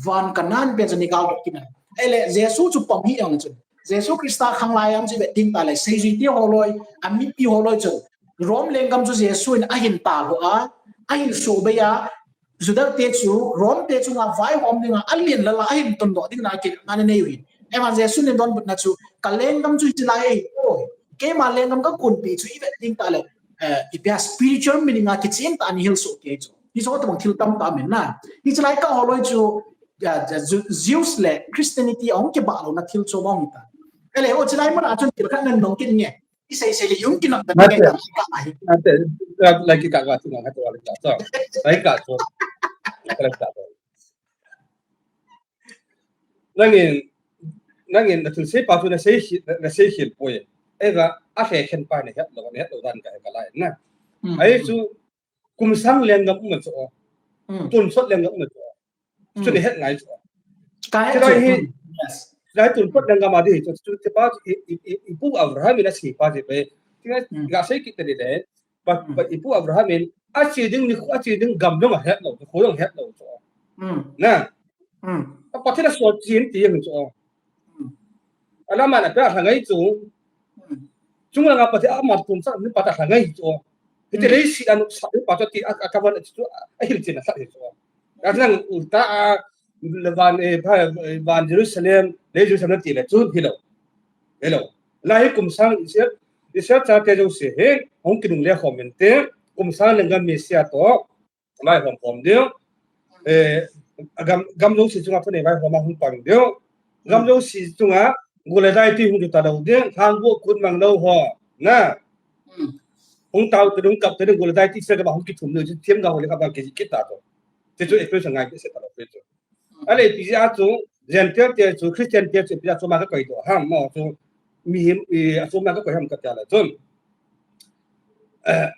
Van Canaan pen chu ana galdot kit in. Ahile Jesu chu pom hi jong chun, Jesu Christa khang lai a chu i vet teng tah le seijui te holoi, amipi holoi chun Rome lenggam chu Jesu in ahin talhah a, ahin subei a, Juda te chu Rome te chunga vaihom dinga alen lal a ahin tundoh ding na kinepna ana nei u ahin. Ahivang Jesu in adonbutna chu ka lenggam chu hiche lai ahi poi. Keima lenggam kakonpi chu i vet teng tah le, eh, ipi a spiritual meaning a kichen tah a ana hil soh kei chu. Hiche tobang thil tamtah aum in na. Hiche lai kah holoi chu, ya, ya, Ju-, Jews le Christianity ahung kibah louna thil chu ahung hitan. Ahile, o, hiche lai mun a chun thil khat nang nung kit nge. I sei sei le hung kinot ta nge ta ka ahi. Ate, la, la ki ka ka tu na ka tu la ka tu. Lai kah chu. Lai kah chu. Nangin, nangin na thilsei pa chu nasei hi, nasei hih poi. Ahivang, ahe khen pa nahet lou, nahet lou dan kahe kalai na. Mm, Ahi mm. chu, kum sang lenggam um chu. Mm. Tonsot lenggam um chu. Chu Mm. nahet ngai chu. Kahe Chu chu. lai hi, Mm. Yes. chu lai tonsot lenggam a di chu, chu, chu pa chu i, i, i, i Pu Abraham in asei pa chu pe. Chu lai Mm. ga sei kit tadi le. But, Mm. but i Pu Abraham in, ache ding ni, ache ding gam jong ahet lou, kho jong ahet lou chu. Mm. Na. Mm. A Pathen a sot chin ti jong chu. Mm. Alam a na pa lha ngai chu. Mm. Chung langa Pathen a man tum sa ni pa ta lha ngai chu. Hiti Mm. lei si anu sa ni pa ta ti a, a ka van chu a hil chin a sa hi chu. Ka nang ulta a van, eh, pha, eh, van Jerusalem, lei Jerusalem ti le chu hilou. Hello. Lai hi kum sang Israel, Israel chate jouse hi, hung kinungle khom inte, kum sang lenggam Messiah toh, vaihom khom diu. Eh, gam, gam jouse chunga thunei vaihom a hung pang diu. Gam jouse chunga, gulai dai ti hung ta lou diu, thang bu kut mang lou ho. Na. Hmm. Hung tao te hung kap te gulai dai ti se ka ba hung kithum diu, thiam ga ho le ka ba ki, kita to. Te chu expression ngai ke se ta lou te chu. Ahile ipi jeh a chu, Gentile te chu, Christian te chu, ipi jeh a chu ma ka koi doh ham, mo chu, mihem, i, a chu ma ka koi ham ka ti a le chun. Eh,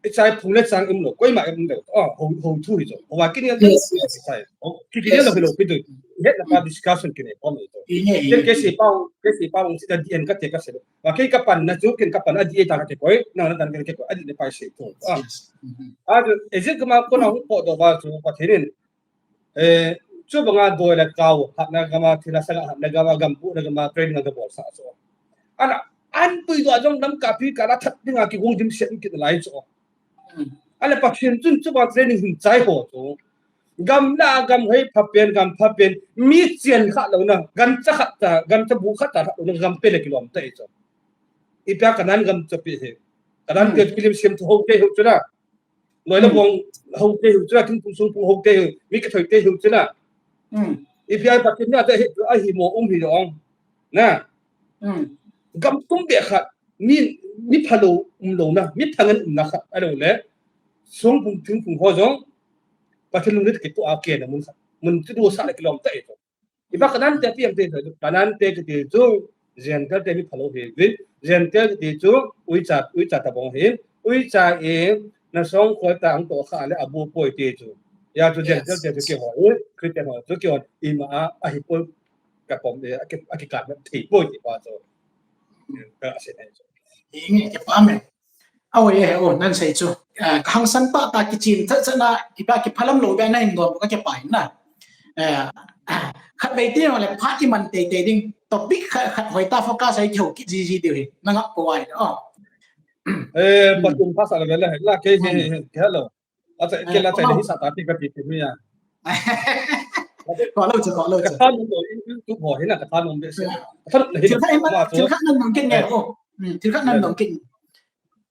i chai phung le chang im lou, koima im lou, oh, ho, ho thu hi chu. Ho wa kini Yes, yes. i chai. Ho, ki, kini Yes, lo hi lou yes. pi tu. Het na pa Hmm. discussion kini pom hi chu. Ine, Ken ine, ke ine. si pau, ke si pau, si ta di en ka te ka se. Wa ke ka pan na chu, ken ka pan a di e ta ka te koi, na na tan ke koi, a di ne pa se chu. Ah. Yes. Mhm. A chu, e jin ka ma ko na hu po do ba chu, Pathen in, Eh, chu banga doi le kau, hatna gama, thina sanga, hatna gama, gampu na gama, training na gama, sa so. Ana, an pui do jong nam ka pi ka la that dinga ki hung dim sian ki lai so. Hmm. Ana Pathen chun chu ba training hin chai ho so. Gam la gam hei pha pen, gam pha pen, mi chian kha lo na, gan cha khat ta, gan cha bu khat ta, lo na gam pe le ki lom ta i so. I pia Canaan gam cha pi he. Canaan Hmm. ke ki lim siam thu ho ke ho chu na. Loi le Hmm. bong ho te hu chu la, thingphung sungphung ho te hu, mi ka thoi te hu chu la. Hmm. I pia Pathen na te hi, a hi mo um hi jong. Na. Hmm. Gam tum be khat, mi, mi phalo um lo na, mi phangan um na khat, a lo le. Sungphung thingphung ho jong, Pathen lunglet ki to a ke na mun khat. Mun chu do sa le ki lom ta e to. Iba Canaan te pi am te, Canaan te kiti chu, Gentile te mi phalo hi, vi, Gentile kiti chu, uicha, uicha ta bong hi, uicha e, na song khol ta ang to kha le abu poi ti chu. Ya chu Yes. Gentile te chu ki ho, Christian ho, chu ki ho, ima a, a hi poi, ka pom e, a ki, a ki ka thei poi ti pa chu. Ka se ne chu. Inge, ke pa me. Awe, eh, oh, nan sei chu. Eh, ka hangsan tah tah kichin, tha, tha na, kipa, kiphalam lou beh na hin don, ka kipa hin na. Eh, khat vei ti le, phat i man tei tei ding. Topic khat, khat hoi ta focus ai ki ho ki ji ji diu hi. Na ngap ko ai, oh. Eh, Hmm. patun phasa le le, la ke he, Hmm. he, he, hello. Acha, ke Eh, la cha oh. hi sa ta ti ka ti ti mi ya. Ko lo chu, ko lo chu. Ka tha nung lo, YouTube ho, hi na ka tha nung be se. Hmm. Ka tha nung le hi Thil khat na, ma chu. Thil khat nan nung kin ne, Eh. oh. Hmm, thil khat nan Eh. nung kin.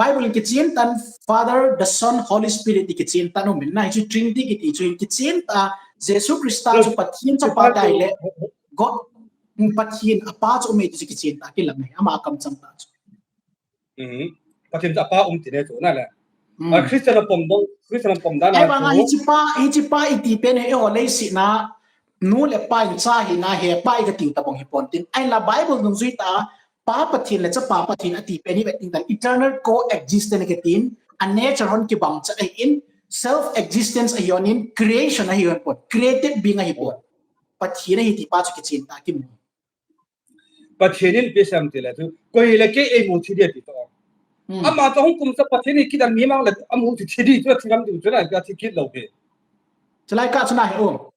Bible in kichen tan Father, the Son, Holy Spirit ti kichen tan um in na, hichu Trinity kiti chu in kichen ta, Jesu Christa chu Pathen chapa tai le, God, Pathen apa chu um e ti chu kichen ta kilang e, ama kamchang ta chu. Pathen chapa um ti le chu na le. A Christian a pom dong, Christian a pom dan. Ai banga hichu pa, hichu pa iti pen he ho lei si na, nu le pa in cha hi na he pa i ka tiu ta bong hi pon tin. Ai la Bible nung zui ta, Pa Pathen le Chapa Pathen ati pen hi ve ting tan eternal coexistence ke tin, a nature hon kibang cha in, self existence a yonin, creation a hi pon, created being a hi pon. Pathen a hi ti pa chu kichen ta kimu. Pathen in pe sam ti le chu, koi le ke ei mu thi dia ti to. Ama to hung kum sa Pathen in kidam mi mang le, amu thi thi di chu thi lam du chu na, ka thi kit lo ke. Chalai ka chu na he o.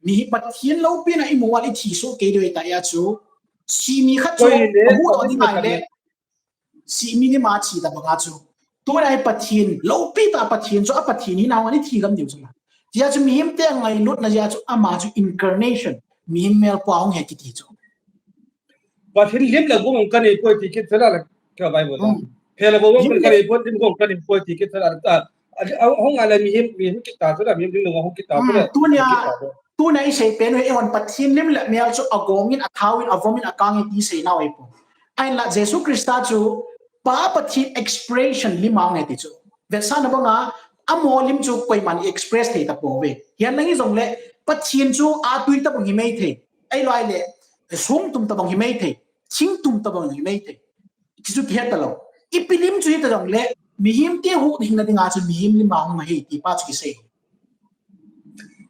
Mi hi Pathen loupina i mu wal i thi so ke doi ta ya chu. Si mi khat chu, amu lo ni ngai le. Si mi ni ma thi ta banga chu. Tu na hi Pathen, loupi ta Pathen chu, a Pathen hi na wal i thi lam diu chu na. Tia chu mihim te ngai lut na ya chu, ama chu incarnation. Mihim mel pa hung he kiti chu. Pathen lim le gong ka nei poi ti kit chu na le ka Bible. He le gong ka nei poi, lim gong ka nei poi ti kit chu na le. Hung a le mihim, mihim kit ta chu na, mihim lim le gong hung kit ta chu na. Tunia, tunia i sei pen e hon Pathen lim le mel chu a gong in, a thao in, a vom in, a kang in ti sei na e po. Ai la Jesu Christa chu Pa Pathen expression lim a nge ti chu. Ve sa na banga, amo lim chu koiman express thei ta po ve. Hian nang i zong le Pathen chu a tui ta bang hi mei thei. Ai loi le, sung tum ta bang hi mei thei. Thing tum ta bang hi mei thei. Ti chu kihet ta lo. I pilim chu hi ta dong le, mihim te hu hing na dinga chu mihim lim a hung hi ti pa chu kisei.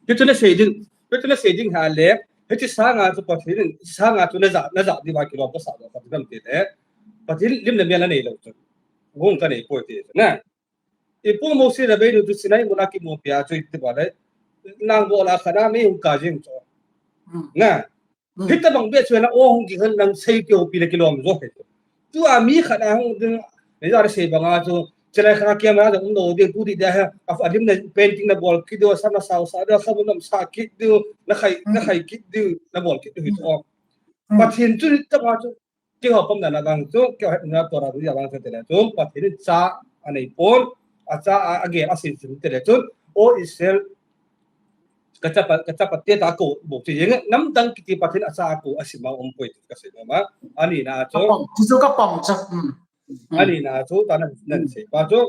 Ti chu na sei ding, ti chu na sei ding ha le, he ti sanga chu Pathen, sanga chu na za, na za di ba ki lo pa sa lo ka dam ti le. Pathen lim le mel a nei lo chu. gong kanei poi ti na. Ipu Moshe Rabbeinu chu Sinai muna kimupi a chu iti bang le, nang bol a khat a mi hung kap jing chu. Na. Hitabang beh chu na o hung kihon nang sei keu pi le kilom jo he chu. Tua mi khat a hung ding, nei ja sei banga chu, chelai kha kiam a jong lo ding tu di da ha, a, a lim na painting na bol kit diu, sa na sau sa diu, sa mun nam sa kit diu, na khai, na khai kit diu, na bol kit diu hi chu. Pathen chu hitabang chu, keiho pom na na bang chu, keiho het na Torah ru ya bang chu tele chu, Pathen in cha anei pon, acha a, agel a sin sin tele chu, O Israel, kachapa, kachapa te ta ko, bo chu jeng, namdang kiti Pathen acha a ko, asim a um poi ti kasei nom a, ani na chu. Kapom, chu chu kapom chu. Ani na chu, ta nan, nan sei pa chu.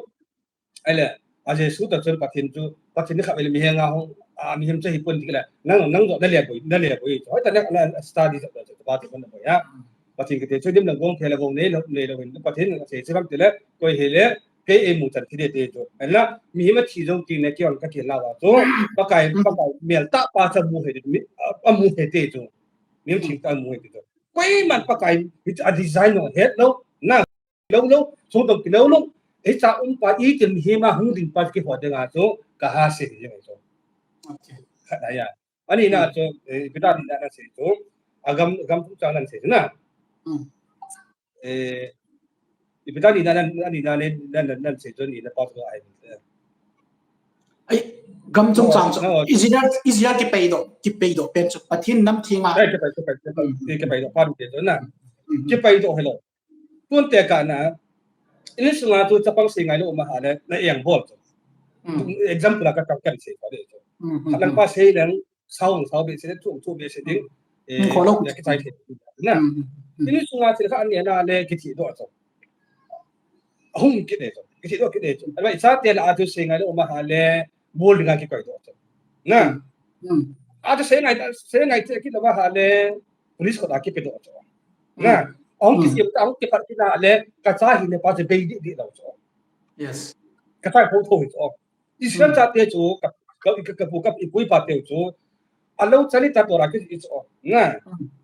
Ahile, a Jesu ta chun Pathen chu, Pathen ni khat vele mihem a hung, a, mihem chu hi pon ti le, nang, nang jo na le boi, na le boi. Hoi ta na, na study jo, jo, jo, pa chu na boi a. Pathen kiti chu dim lang gong phe le gong nei lo, nei lo hin, Pathen a sei chu ram ti le, koi hi le, kei ei mu chan ti de te chu. Ahile, mihem a thi jo ti ne ki on ka ti la wa chu, Pakai, Pakai, mel ta pa cha mu he ti, mi, a, a mu he te chu. Mihem thi ta mu he te chu. Koiman Pakai, hi a design no het lo, na, lo lo, sung tong ki lo lo. Ei cha um pa i til mihem a hung ding pa ki ho ding a chu, ka ha se hi jeng chu. Okay. Khat na ya. Ani na chu, eh, ipi ta ni na na sei chu. A gam, gam tu chang nan sei chu na. Eh, ipi ta ni na nan, ani na ne, nan, nan, nan sei chu ni na pa chu ai. Ai, gam chung chang chu. Israel, Israel kipeidoh, kipeidoh pen chu. Pathen nam theng a. Ai, kipei, kipei, kipei, kipeidoh pa chu na. Kipeidoh hi lo. Tun te ka na, in sunga chu chapang sei ngai lo ma ha le, na eng bol chu. Example a ka, ka, ka sei pa de chu. Khat lang pa sei leng, sao, sao be sei, thu, thu be sei ding. Eh, kho lo. Ya ki chai the. Na. In sunga chu kha an ne na le ki thi doh chu. Hung ki de chu. Ki thi doh ki de chu. Alai sa te la a chu sei ngai lo ma ha le, bol ding a ki koi doh chu. Na. A chu sei ngai, sei ngai te ki lo ma ha le, police kho da ki pe doh chu. Na, ahung kisiam ta, ahung kipat kit na le, ka cha hi ne pa chu bei di di lo chu. Yes. Ka cha tho tho hi chu. Israel chate chu, ka, ka, ka, ka pu, ka ipu ipa te chu. A lo chali ta Torah ki chu. Na.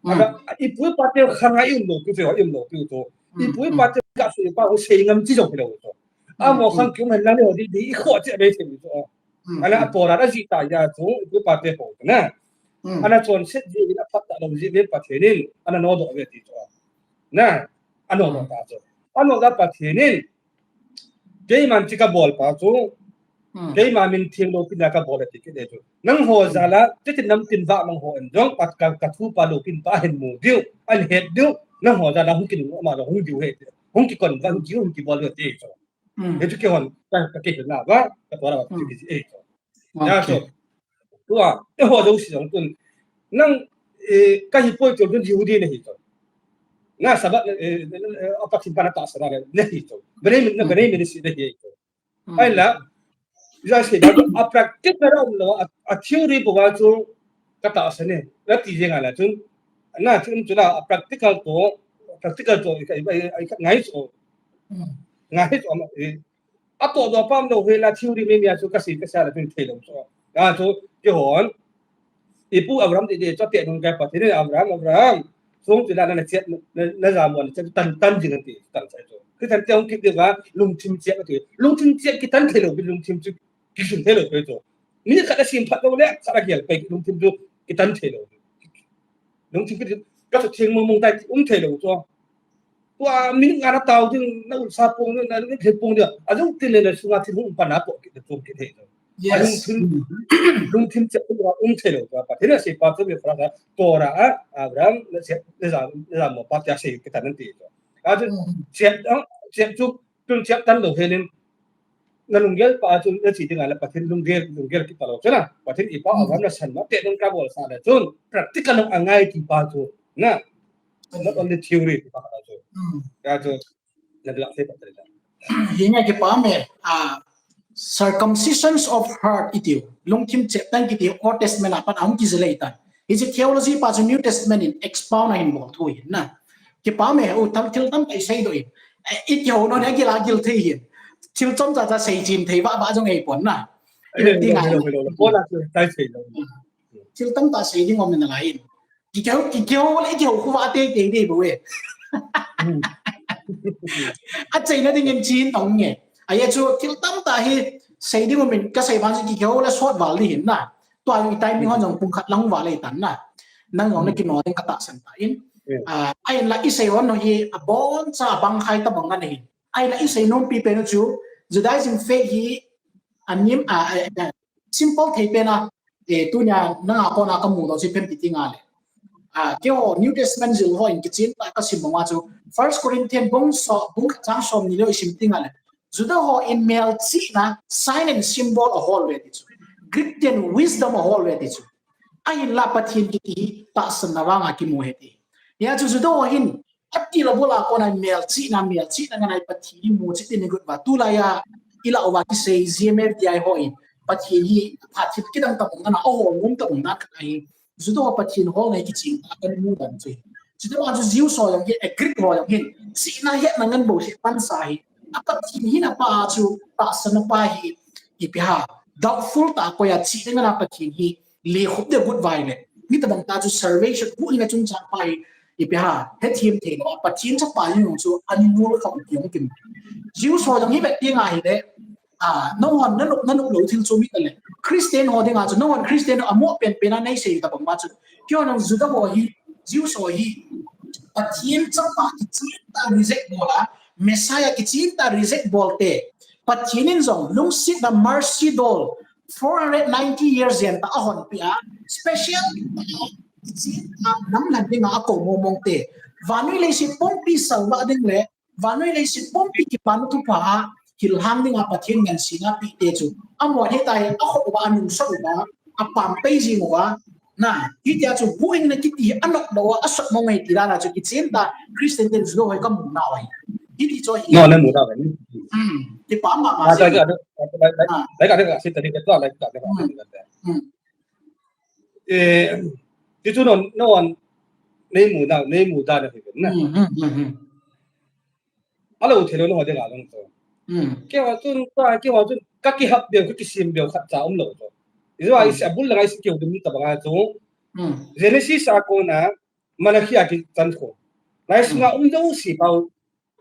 A, ipu ipa te kha ngai um lo pi chu, um lo pi chu. Ipu ipa te ka su pa ho sei ngam chi jong pi lo chu. A mo khang ki um hen lang le ho di, di i kho che be che chu. Ana Torah a ji ta ya chu, ipu ipa te ho na. Ana chonset ji in a phat ta lo ji ve Pathen in, ana nodoh ve ti chu. Na, a nodoh ta chu. A nodoh Pathen in, keiman chi ka bol pa chu, keima min theng lo pi na ka bol ti ki de chu. Nang ho jal a, te tin nam tin va mang ho en jong, pat ka, ka thu pa lo pin pa hin mu diu, an het diu, nang ho jal a hung kin ma lo hung diu he, hung ki kon va hung ki hung ki bol ve ti chu. He chu keihon, ka, ka kei na va, ka Torah va chu ki ji e chu. Ya chu. Tua, eiho jouse jong tun. Nang, eh, ka hi poi chu tun Yehudi na hi chu. Na Sabbath, eh, eh, eh, a Pathen pa na tahsan na, na hi chu. Bnei, na bnei Menashe na hi chu. Ahinla, ja sei ba, a practical a um lo, a, a theory bou a chu ka tahsan e. Na ti jeng a la chun. Na chu um chu la, a practical to, practical to, i ka, i, i, i ka ngai chu. Ngai chu, eh, a toh doh pam lo hi la theory mi mi a chu ka sei ka sa la chun thei lo chu. A chu, keihon. Ipu Abraham ti di chu te nung ka Pathen in Abraham, Abraham. Sung chu la na chet, na, na ja mo na chet tan, tan jing ti, tan sai chu. Khi tan te hung kit di va, lungthim chet ti. Lungthim chet ki tan thei lo, lungthim chu ki sun thei lo pe chu. Mi khat a sim phat lo le, khat a gel pe lungthim chu ki tan thei lo. Lungthim ki, ka chu theng mong mong tai um thei lo chu. Tua minute nga na tao ding, na un sa pung ding, na, na thei pung ding. A jong tin le na sunga thil hung pan a po ki, na chom ki thei. Yes. A lungthim, lungthim chet tua um thei lo tua. Pathen a sei pa chu mi Torah a, Torah a, Abraham, na chet, na ja, na ja mo pa tia sei ki tan nan ti tua. A chu chet, chet chu, tun chet tan lo helin, na lunggel pa chu na chi ding a le Pathen lunggel, lunggel kit ta lo chu na. Pathen i pa Abraham na san ma, te nung ka bol sa le chun, practical nung a ngai ti pa chu, na. Not only theory ti pa chu. Ya chu, na la sei pa ta. Hi ngai ki pa me, a, circumcisions of heart i tiu. Lungthim chet tan ki tiu, Old Testament a pat a hung ki jilei tan. Hiche theology pa chu New Testament in expound a hin bol thu hin na. Ki pa me, u thil tam tah i sei doh in. Eh, i kihou non, i gil a gil thei hin. Thil chom cha cha sei chin thei va va jong ei pon na. I ti ngai. Thil tam tah sei ding um na lai in. Ki kihou, ki kihou le, i kihou khu va te te de bo e. Achaina dingin chin tong nge. Aye chu thil tamtah hi sei ding umin kasei vang chu kikihou le sot val ding hin na. Tua i timing hon jong pung khat lang val le tan na. Nang jong na kino ding katahsan tan. Ah, ahinla isei hon hi aboncha bang khai tabang ana hin. Ahinla isei nompi pen chu Judaism faith hi anim a, a, a, simple thei pen a, eh, tunia nanga kona kamu doh chu ipi ham iti ngal le. Ah, keiho New Testament jil hon kichen tah kasim banga chu First Corinthian bung so, bung khat chang somni le isim ti ngal le. Juda hon melchihna sign and symbol ahol uve ti chu. Greek ten wisdom ahol uve ti chu. Ahinla Pathen kiti hi tahsanna vanga kimu ahi ti. Hia chu Juda ho hin atil abul a kona melchihna, melchihna ngen a Pathen hi muchih ding agot uva. Tulai a ilah uva kisei G M F D I hon Pathen hi phat thil kidang tabang dan a ahol nom tabang dan khat ahi. Juda ho Pathen holna hi kichen tah a kamu dan chu hi. Chuti bang chu Jews ho jong hi, eh, Greek ho jong hin chihna hetna ngen bou hi pansa hi. A Pathen hina pa chu tahsanna pa hi, ipi ham, doubtful tah a koi a chihna ngen a Pathen hi lekhup ding agot uva ahile. Hitabang tah chu salvation huhhingna chungchang pa hi, ipi ham, hethem thei lou a Pathen chapa jong chu ani nul kha u ti jong kim. Jews ho jong hi vet ding ahile, ah, nahon nanop, nanop lou thil chu mi kale. Christian ho dinga chu, nahon Christian amoh penpen a neisei tabang ma chu. Keihon jong Juda ho hi, Jews ho hi, Pathen chapa kichen tah a reject bol a, Messiah kichen tah a reject bol te. Pathen in jong lungsetna mercy dol four hundred ninety years jen tah a ahonpeh a, special kichen tah a namlhen dinga akou mongmong te. Vannoi leiset pumpi salvah ding le, vannoi leiset pumpi kipana thupha a hilhang dinga Pathen ngansena peh te chu. Amahon hitia hi akhoh uva, anungsot uva, apam pei jing uva. Na, hitia chu huhhingna kiti hi anop lou a, asot mong ahi ti dan a chu kichen tah Christian ten Juda ho hi kamu nau ahi. Hiti chu ahi. No, namu nau ahi. Hmm. Kipah mama jeng. Lai ka, lai ka, lai ka, lai ka, lai ka, lai ka, lai ka, lai ka. Hmm. Hmm. Eh, ti chu non, non, neimu nau, neimu dan ahi na. Hmm, hmm, hmm, hmm. Alou thei lou na ho dinga jong chu. Hmm. Keiho chun, ka, keiho chun, kakihap beu, kakisem beu khat cha umlou chu. Ijeh a, hmm, isi abul langa isi kihou ding tabang a chu. Hmm. Genesis a kona, Malachi a kichan khu. Lai sunga, hmm, um jouse pau,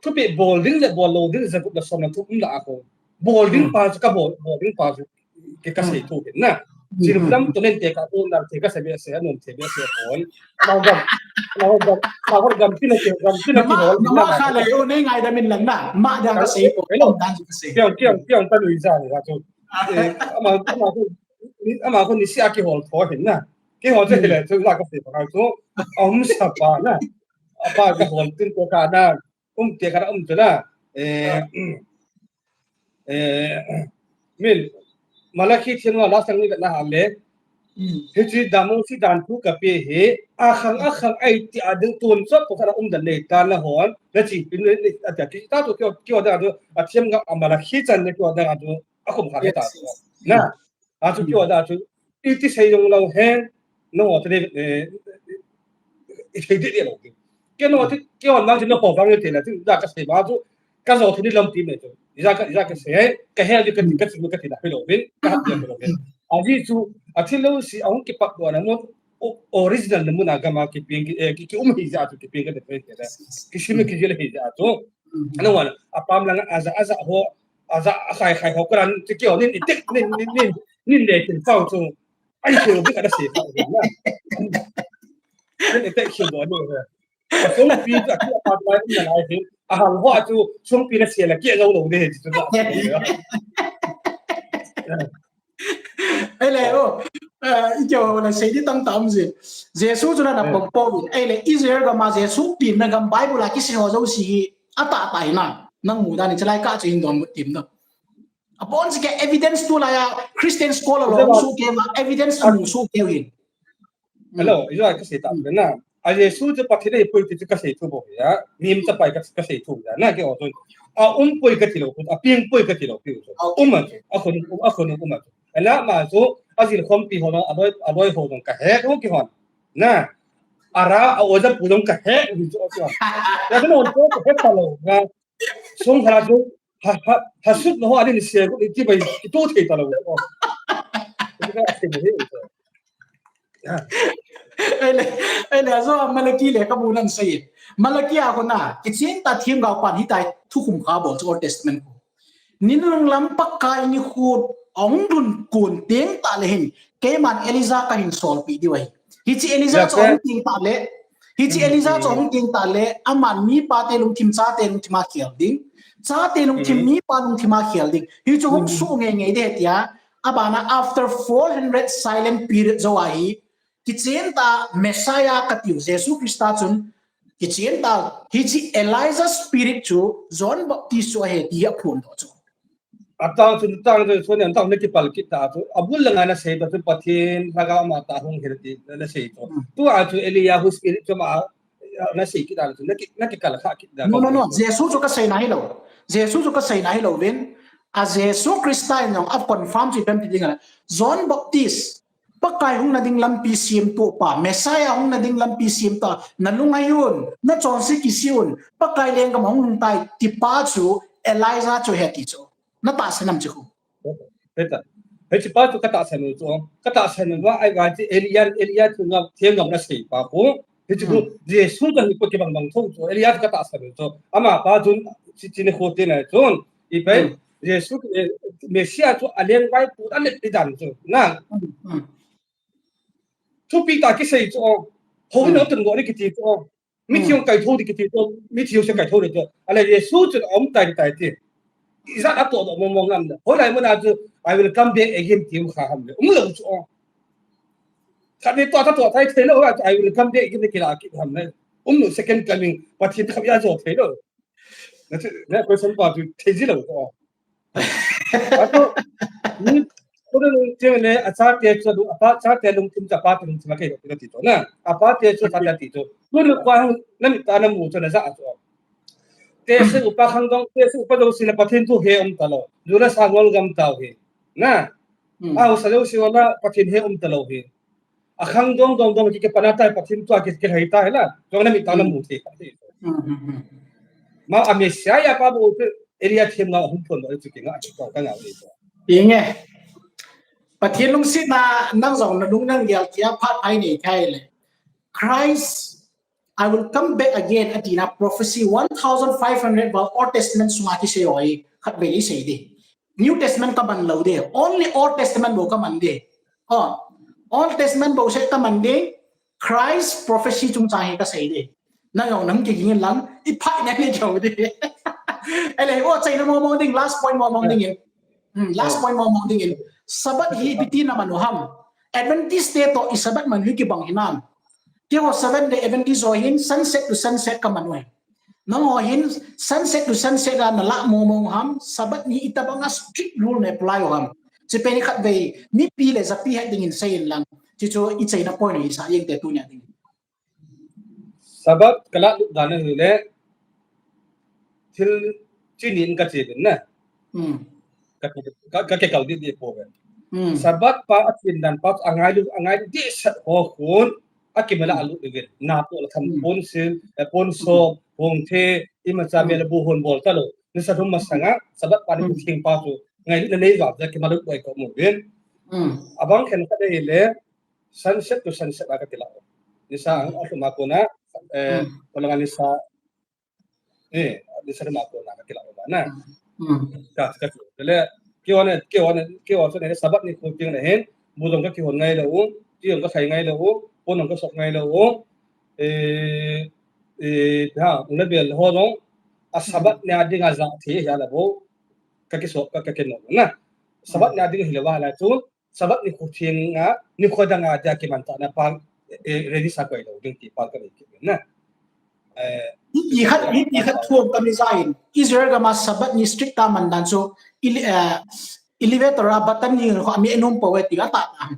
thupeh bol ding le bol lou ding jagup le som le thum um lah a khu. Bol ding, hmm, pa chu kabol, bol ding pa chu. Ke kasei, hmm, thu hin na. Hmm. Chin lam to len te ka to na te kasei be se, anom te be se pon. Lau gam, lau gam, lau gam pina ke, gam pina ke hol. Nama kha le, o nei ngaidam in lang na. Ma da kasei pon, hello, dan kasei. Kiang, kiang, kiang ta lui ja ni ka chu. Eh, ama, ama khu, ama khu nisia kihol tho hin na. Kihol che, hmm, le, chu la kasei pa ka chu. Aum sa pa na. Apa kihol tin ko ka na. Um te ka na um chu na. Eh, ah. Eh, min, Malachi thim nga last time ni na ha le. Hmm. Hiche dan Mose dan thu kapeh hi, akhang, akhang ahi ti a ding tun chot ko kana um dan nei ta nahon, nachi pin nei, nei, ati a, ki, ta tu kio, kio da tu, athim nga a Malachi chan nei kio da tu, akhum kha, yes, ta tu. Yes. Na, a chu, hmm, kio da tu, iti sei jong lou hen, no, te, eh, i thei deh deh lou. Keiho, hmm, ti, keiho nang ti na ho vang te na, ti da kasei ma chu, kajo thei ni lampi me chu. Ija ka, ija kasei, kahel di ka, hmm, ka ti, ka ti da phi lou vin, kahat di phi lou vin. Ajeh chu, athil jouse, ahung kipat doh na mun, o, original na mun a gam a kipeng, ki, eh, ki, kium hi jeh a chu, kipeng ka ti phe te da. Kisim, hmm, kijil hi jeh a chu. Hmm. Ana wan, apam langa aja, aja ho, aja, akhai, khai ho, kora, ti keiho, nin, itik, nin, nin, nin, nin, le, tin, pau chu. Ai, keiho, bi ka da sei, pau, na. Nin, itik, keiho, do, ni, na. Songpi chu a thil a pat lai um nalai hin, ahal ho a chu songpi na sel a keh jou lou ding ahi chu na. Ahile, o, eh, i keiho na sei di tamtah um jin. Jesu chu na, eh, pom pom in. Ahile, Israel gam a Jesu penna gam Bible a kisei ho jouse hi atahtah hi na. Nang mu dan in chalai ka chu hin don mu tim na. Abon si kei evidence tulai a Christian scholar lo, so kei ma evidence amu so kei hin. Hello, ijeh a kasei ta, hmm, na. A Jesu chu Pathen ahipoi ti chu kasei thu bou ahi a. Mihem chapa ahi ka, kasei thu ahi a. Na keiho chun. Aumpoi kati lou, apengpoi kati lou, pi u chu. Okay. Um a chu. Akhon, akhon um a chu. Ahinla ama chu, ajilkhompi ho jong, aloi, aloi ho jong kahe u keihon. Na. Ara, a oja pu jong kahe u chu keihon. Ya keiho chu kahe talou. Na. Sung ha chu, ha, ha, ha sut na ho, ani ni se ko, iti bai, itu thei talou. Iti ka se ni. Ahile, ahile, ajo Malachi lekhabu nan sei. Malachi a kona, kichen tah themgao pan hitia thukhum kha bol chu Old Testament khu. Ni nunung lam Pakai nikho ahung lhun kon teng tahle hin, keiman Elijah kahin solpeh diu ahi. Hiche Elijah chu ahung teng tahle, hiche Elijah chu ahung teng tahle, aman mipa te lungthim, chate lungthim a khel ding. Chate lungthim, mipa lungthim a khel ding. Hichu hung soh ngeingei ding ahi tia. Abana after four hundred silent period jou ahi, kichen tah Messiah katiu Jesu Christa chun, kichen tah hiche Elijah spirit chu John Baptist chu ahi ti aphondoh chu. Atang chu, atang chu, chu nen tang nakipal kit ta chu. Abul langa nasei ta chu Pathen Lhagao ama tah hung hel ti nasei chu. Tua chu Elijah hu spirit chu ama nasei kit ta chu. Naki, nakikal kha kit ta. No, no, no. Jesu chu kaseina hilou. Jesu chu kaseina hilou vin. A Jesu Christa in jong a confirm chu ipi ham ti ding ahile, John Baptist Pakai hungna ding lampi semtoh pa, Messiah hungna ding lampi semtoh, nalunghei un, nachonse kisih un, Pakai lenggam ahung lhung tai, tipa chu Elijah chu ahi ti chu. Natahsan am chu khu? Heta. Hichepa chu katahsan u chu. Katahsan uva, ahivang chu Elijah, Elijah chu nga, themgao nasei pa khu. Hichu khu, Jesu chu hi khu kibang bang tho chu. Elijah chu katahsan u chu. Amapa chun, chi, chi nikho teng le chun. Ipi, Jesu, eh, Messiah chu alengvai pu a let ti dan chu. Na. Thupi tah kisei chu. Houin atun go ni kiti chu. Mithi hung kaithou ding kiti chu. Mithi hung se kaithou ding chu. Ahile Jesu chu aum tai tai ti. Ijat atohdoh mong mong ham le. Hoilai muna chu, "I will come back again," ti um kha ham le. Umlou chu. Khat ni toh, toh, toh, thei, thei lou, "I will come back again," kila kit ham le. Umlou second coming. Pathen kap ya jo thei lou. Na chu, na question pa chu thei ji lou ko. Ato, ni, ko lungthim le, achate chu, apa chate lungthim chu, apa te lungthim a kei ti chu na. Apa te chu, achate ti chu. Tuni kho hung, namit a namu chu, naja chu. Tehse upa khangdong, tehse upa jouse le Pathen thu he um talou. Ju le sa ngol gam tau hi. Na. Ahaosa jouse le Pathen he um talou hi. Akhangdong dong dong ki, kipana tai Pathen thu a ki, kilhai tai la. Jong namit a namu thei. Ma a Messiah pa bou chu Elijah themgao hung phondoh chu kinga chu ka ngah le. Inge. Pathen lungsetna nang jong nalung nang gel tia phat phai nei thei le. Christ, "I will come back again," atina prophecy one thousand five hundred val Old Testament sunga kisei u hi khatvei isei ding. New Testament kaman lou ding. Only Old Testament bou kaman ding. Oh, Old Testament bou se kaman ding. Christ prophecy chungchang hi kasei ding. Nang jong nang kiging in lang, iphat na ni jong ding. Ahile, oh, achaina mong mong ding, last point mong mong ding in. Hmm, last point mong mong ding in. Sabbath hi ipi tina man u ham. Adventist te toh i Sabbath man u hi kibang hinam. Keiho Seventh Day Adventist ho hin sunset to sunset kaman u hi. Nangho hin sunset to sunset a nalah mong mong u ham, Sabbath ni itobang a strict rule na apply u ham. Hiche pen hi khatvei, mipi le japi het ding in sei in lang. Hichu ichaina point u hisa jeng te tunia ding. Sabbath kalah lut dan ahile, thil chini in kache uvin na. Hmm. Ka, ka, ka, kakikal dih dih pouve. Hmm. Sabbath pa athin dan pa angailu, angailu dehset ho khun, akimela alut uvin. Natoh le tham pon sil, eh, pon sop, pon the, imacha mel bu hon bol talou. Nisa thum masanga, Sabbath pa nikho theng pa chu, ngailutna nei vang, akimela lut boi ko mu uvin. Hmm. Abang khen khat ahile, sunset to sunset a kakilah u. Nisa ang, alhum a kona, eh, kolanga nisa, eh, nisa lhum a kona kakilah u na. Ka, ka, le, keiho ne, keiho ne, keiho chu ne, Sabbath nikho teng le hin, bu jong kakihon ngai lou u, ti jong kakhai ngai lou u, pon jong kasop ngai lou u, eh, eh, ha, le bel ho jong, a Sabbath nia dinga ja thei hi ala bou, kakisop, ka, kakino na. Sabbath nia ding hile vang la chu, Sabbath nikho theng a, nikho dang a dia kimanchahna pa, eh, ready sa koi lou ding ti pa kanei kit na. Eh, hiti khat, hiti khat thu kahin ja in, Israel gam a Sabbath ni strict a man dan chu, ele-, eh, elevator a button ni kho ami enom pou e ti atah ta.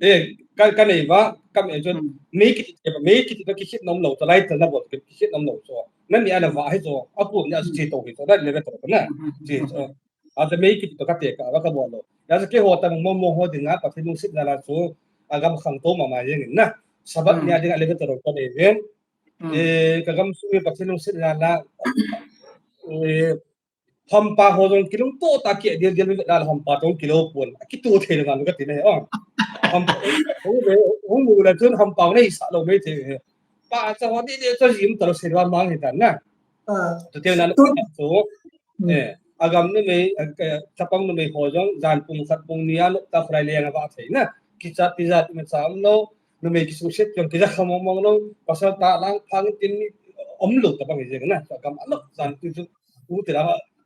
Eh, ka, kanei va, kam e chu, mei kiti, mei kiti to kikhet nom lou, to light na bol, kikhet nom lou chu. Nami ana va hi chu, apu ni a chu che to hi chu, elevator na. Che chu. Achu mei kiti to kate kah a kabol lou. Achu keiho tobang mong mong ho dinga Pathen lungsetna la chu agam khangtou mama jeng in na. Sabbath nia dinga elevator kanei uvin. Eh, kagam sung mi Pathen lungsetna la, eh, hampa ho jong kilungto tah kidel del la hampa jong kilo pon. Akito thei lou ngan kati na, oh. Hung mu le chun hampau nei sa lo mai te. Pa cha ho di de cho jim ta lo se wa mang hi ta na. Tu te na lo tu. Eh, agam numei, chapang numei ho jong jan pung khat pung ni a lo ta khrai le nga ba thei na. Kicha ti ja ti ma cha lo. Numei ki su set jong ki ja kha mong mong lo. Pasal ta lang phang tin ni om lo ta bang je na. Agam a lo jan tu chu. U te la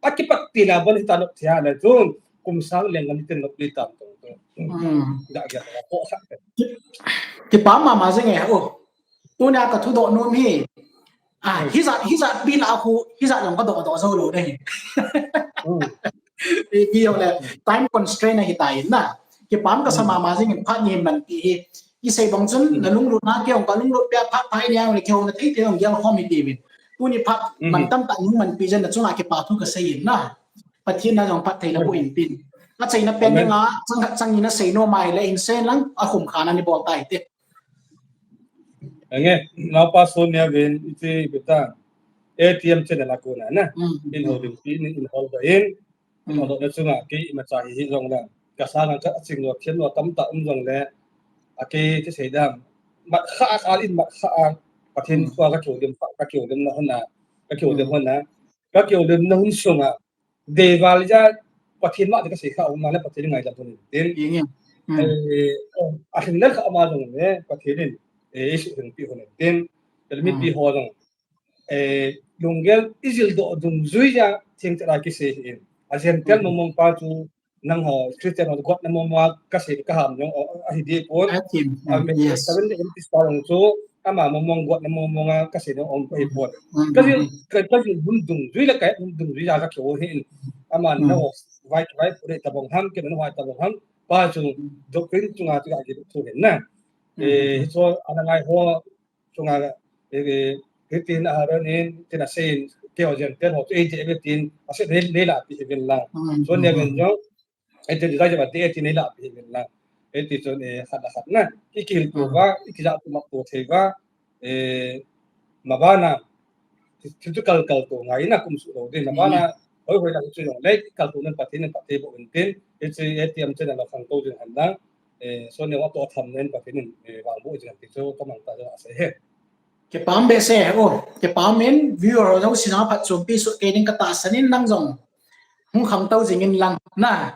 a kipat ti la bon hi ta lo thia le chun. Kum sang leng ngam tin lo li tam to to. Da ya ko kha. Kipah mama jeng e o. Tuna ka thudoh nom hi. Ah, hijat, hijat pi la khu, hijat jong ka doh doh jou lou ding. Ipi jong le, time constraint ahi tai na. Kipah ka sa mama jing in phat ni man pi hi. Isei bang chun, na lunglut na kei jong ka lunglut pia phat phai ni ang le kei jong na thei thei jong gel khom hi ti vin. Tuni phat man tam tah nung man pi jen na chunga kipah thu ka sei in na. Pathen na jong phattheina boh in tin. Achaina pen ding a, chang khat chang ni na sei nom a hile in sen lang, akhum khan ani bol tai te. Ange, naupa Sonia vin, iti beta, A T M channel a kona na. In ho ding pi, in hol da in. In hol da chunga, kei ima cha hi hi jong la. Ka sa na ka ching lo, thiam lo, tam ta um jong le. A kei, kei sei dam. Mat kha a, ka in mat kha a. Pathen tua ka kiu dim, ka kiu dim na hon na. Ka kiu dim hon na. Ka kiu dim na hon sunga. Deival ja Pathen ma ka sei kha um na le Pathen ngaidam thun tin. Eh, a hin le kha ama jong le Pathen in, eh, isu hin pi hon tin. Tel mi pi ho jong. Eh, lunggel ijil doh dungjui ja theng tera ki sei in. A jen tel mong mong pa chu nang ho Christian ho got na mong mong ka sei ka ham jong, oh, ahi di pon. A me seven de in tis pa jong chu ama mong mong got na mong mong a ka sei na om pa hi pon. Ka jil, ka, ka jil hun dungjui le ka hun dungjui ja ka kyo hin. Ama na ho vai, vai pure ta bong ham, ke na vai ta bong ham. Pa chu doctrine chunga chu ka ki thu hin na. Eh, so ana ngai ho chunga, eh, eh, hitin a haron in, tin a sein, kei ho jen ten ho chu, eh, je, eh, tin, a se nei, nei la pi hi vin lang. So, ne vin jong, eh, tin, ja, ja, ba, ti, eh, tin nei la pi hi vin lang. Eh, ti chun, eh, khat la khat na. I kihil tu va, i kija tu mak tu thei va, eh, ma ba na, Chu, chu kal kal to ngai na kum su lo din na bana, hoi hoi na chu jong le kal to nan Pathen nan Pathen bo in tin, hiche A T M channel a khang to jing han lang, eh, so ne wa to tham nen Pathen in, eh, vang bo jing han ti chu ka mang ta jong a sei he. Kipah behseh o, kipah in viewer ho jong sina phat chompi su kei ding ka tahsan in nang jong hung kham to jing in lang na.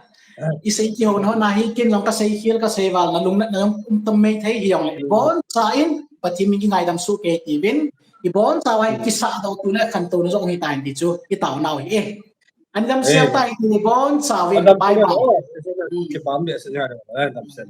I sei kihou na hi ken jong ka sei khel ka sei val na lungnatna jong um tam mai thei hi jong le. Ibon cha in Pathen min kingaidam su kei ti vin. Ibon cha vai kisa do tu na khan to na jong hi ta in ti chu i tao nau hi e. An dam sel ta hi ibon cha vin bye bye. Kipah behseh ja, eh, dam sel.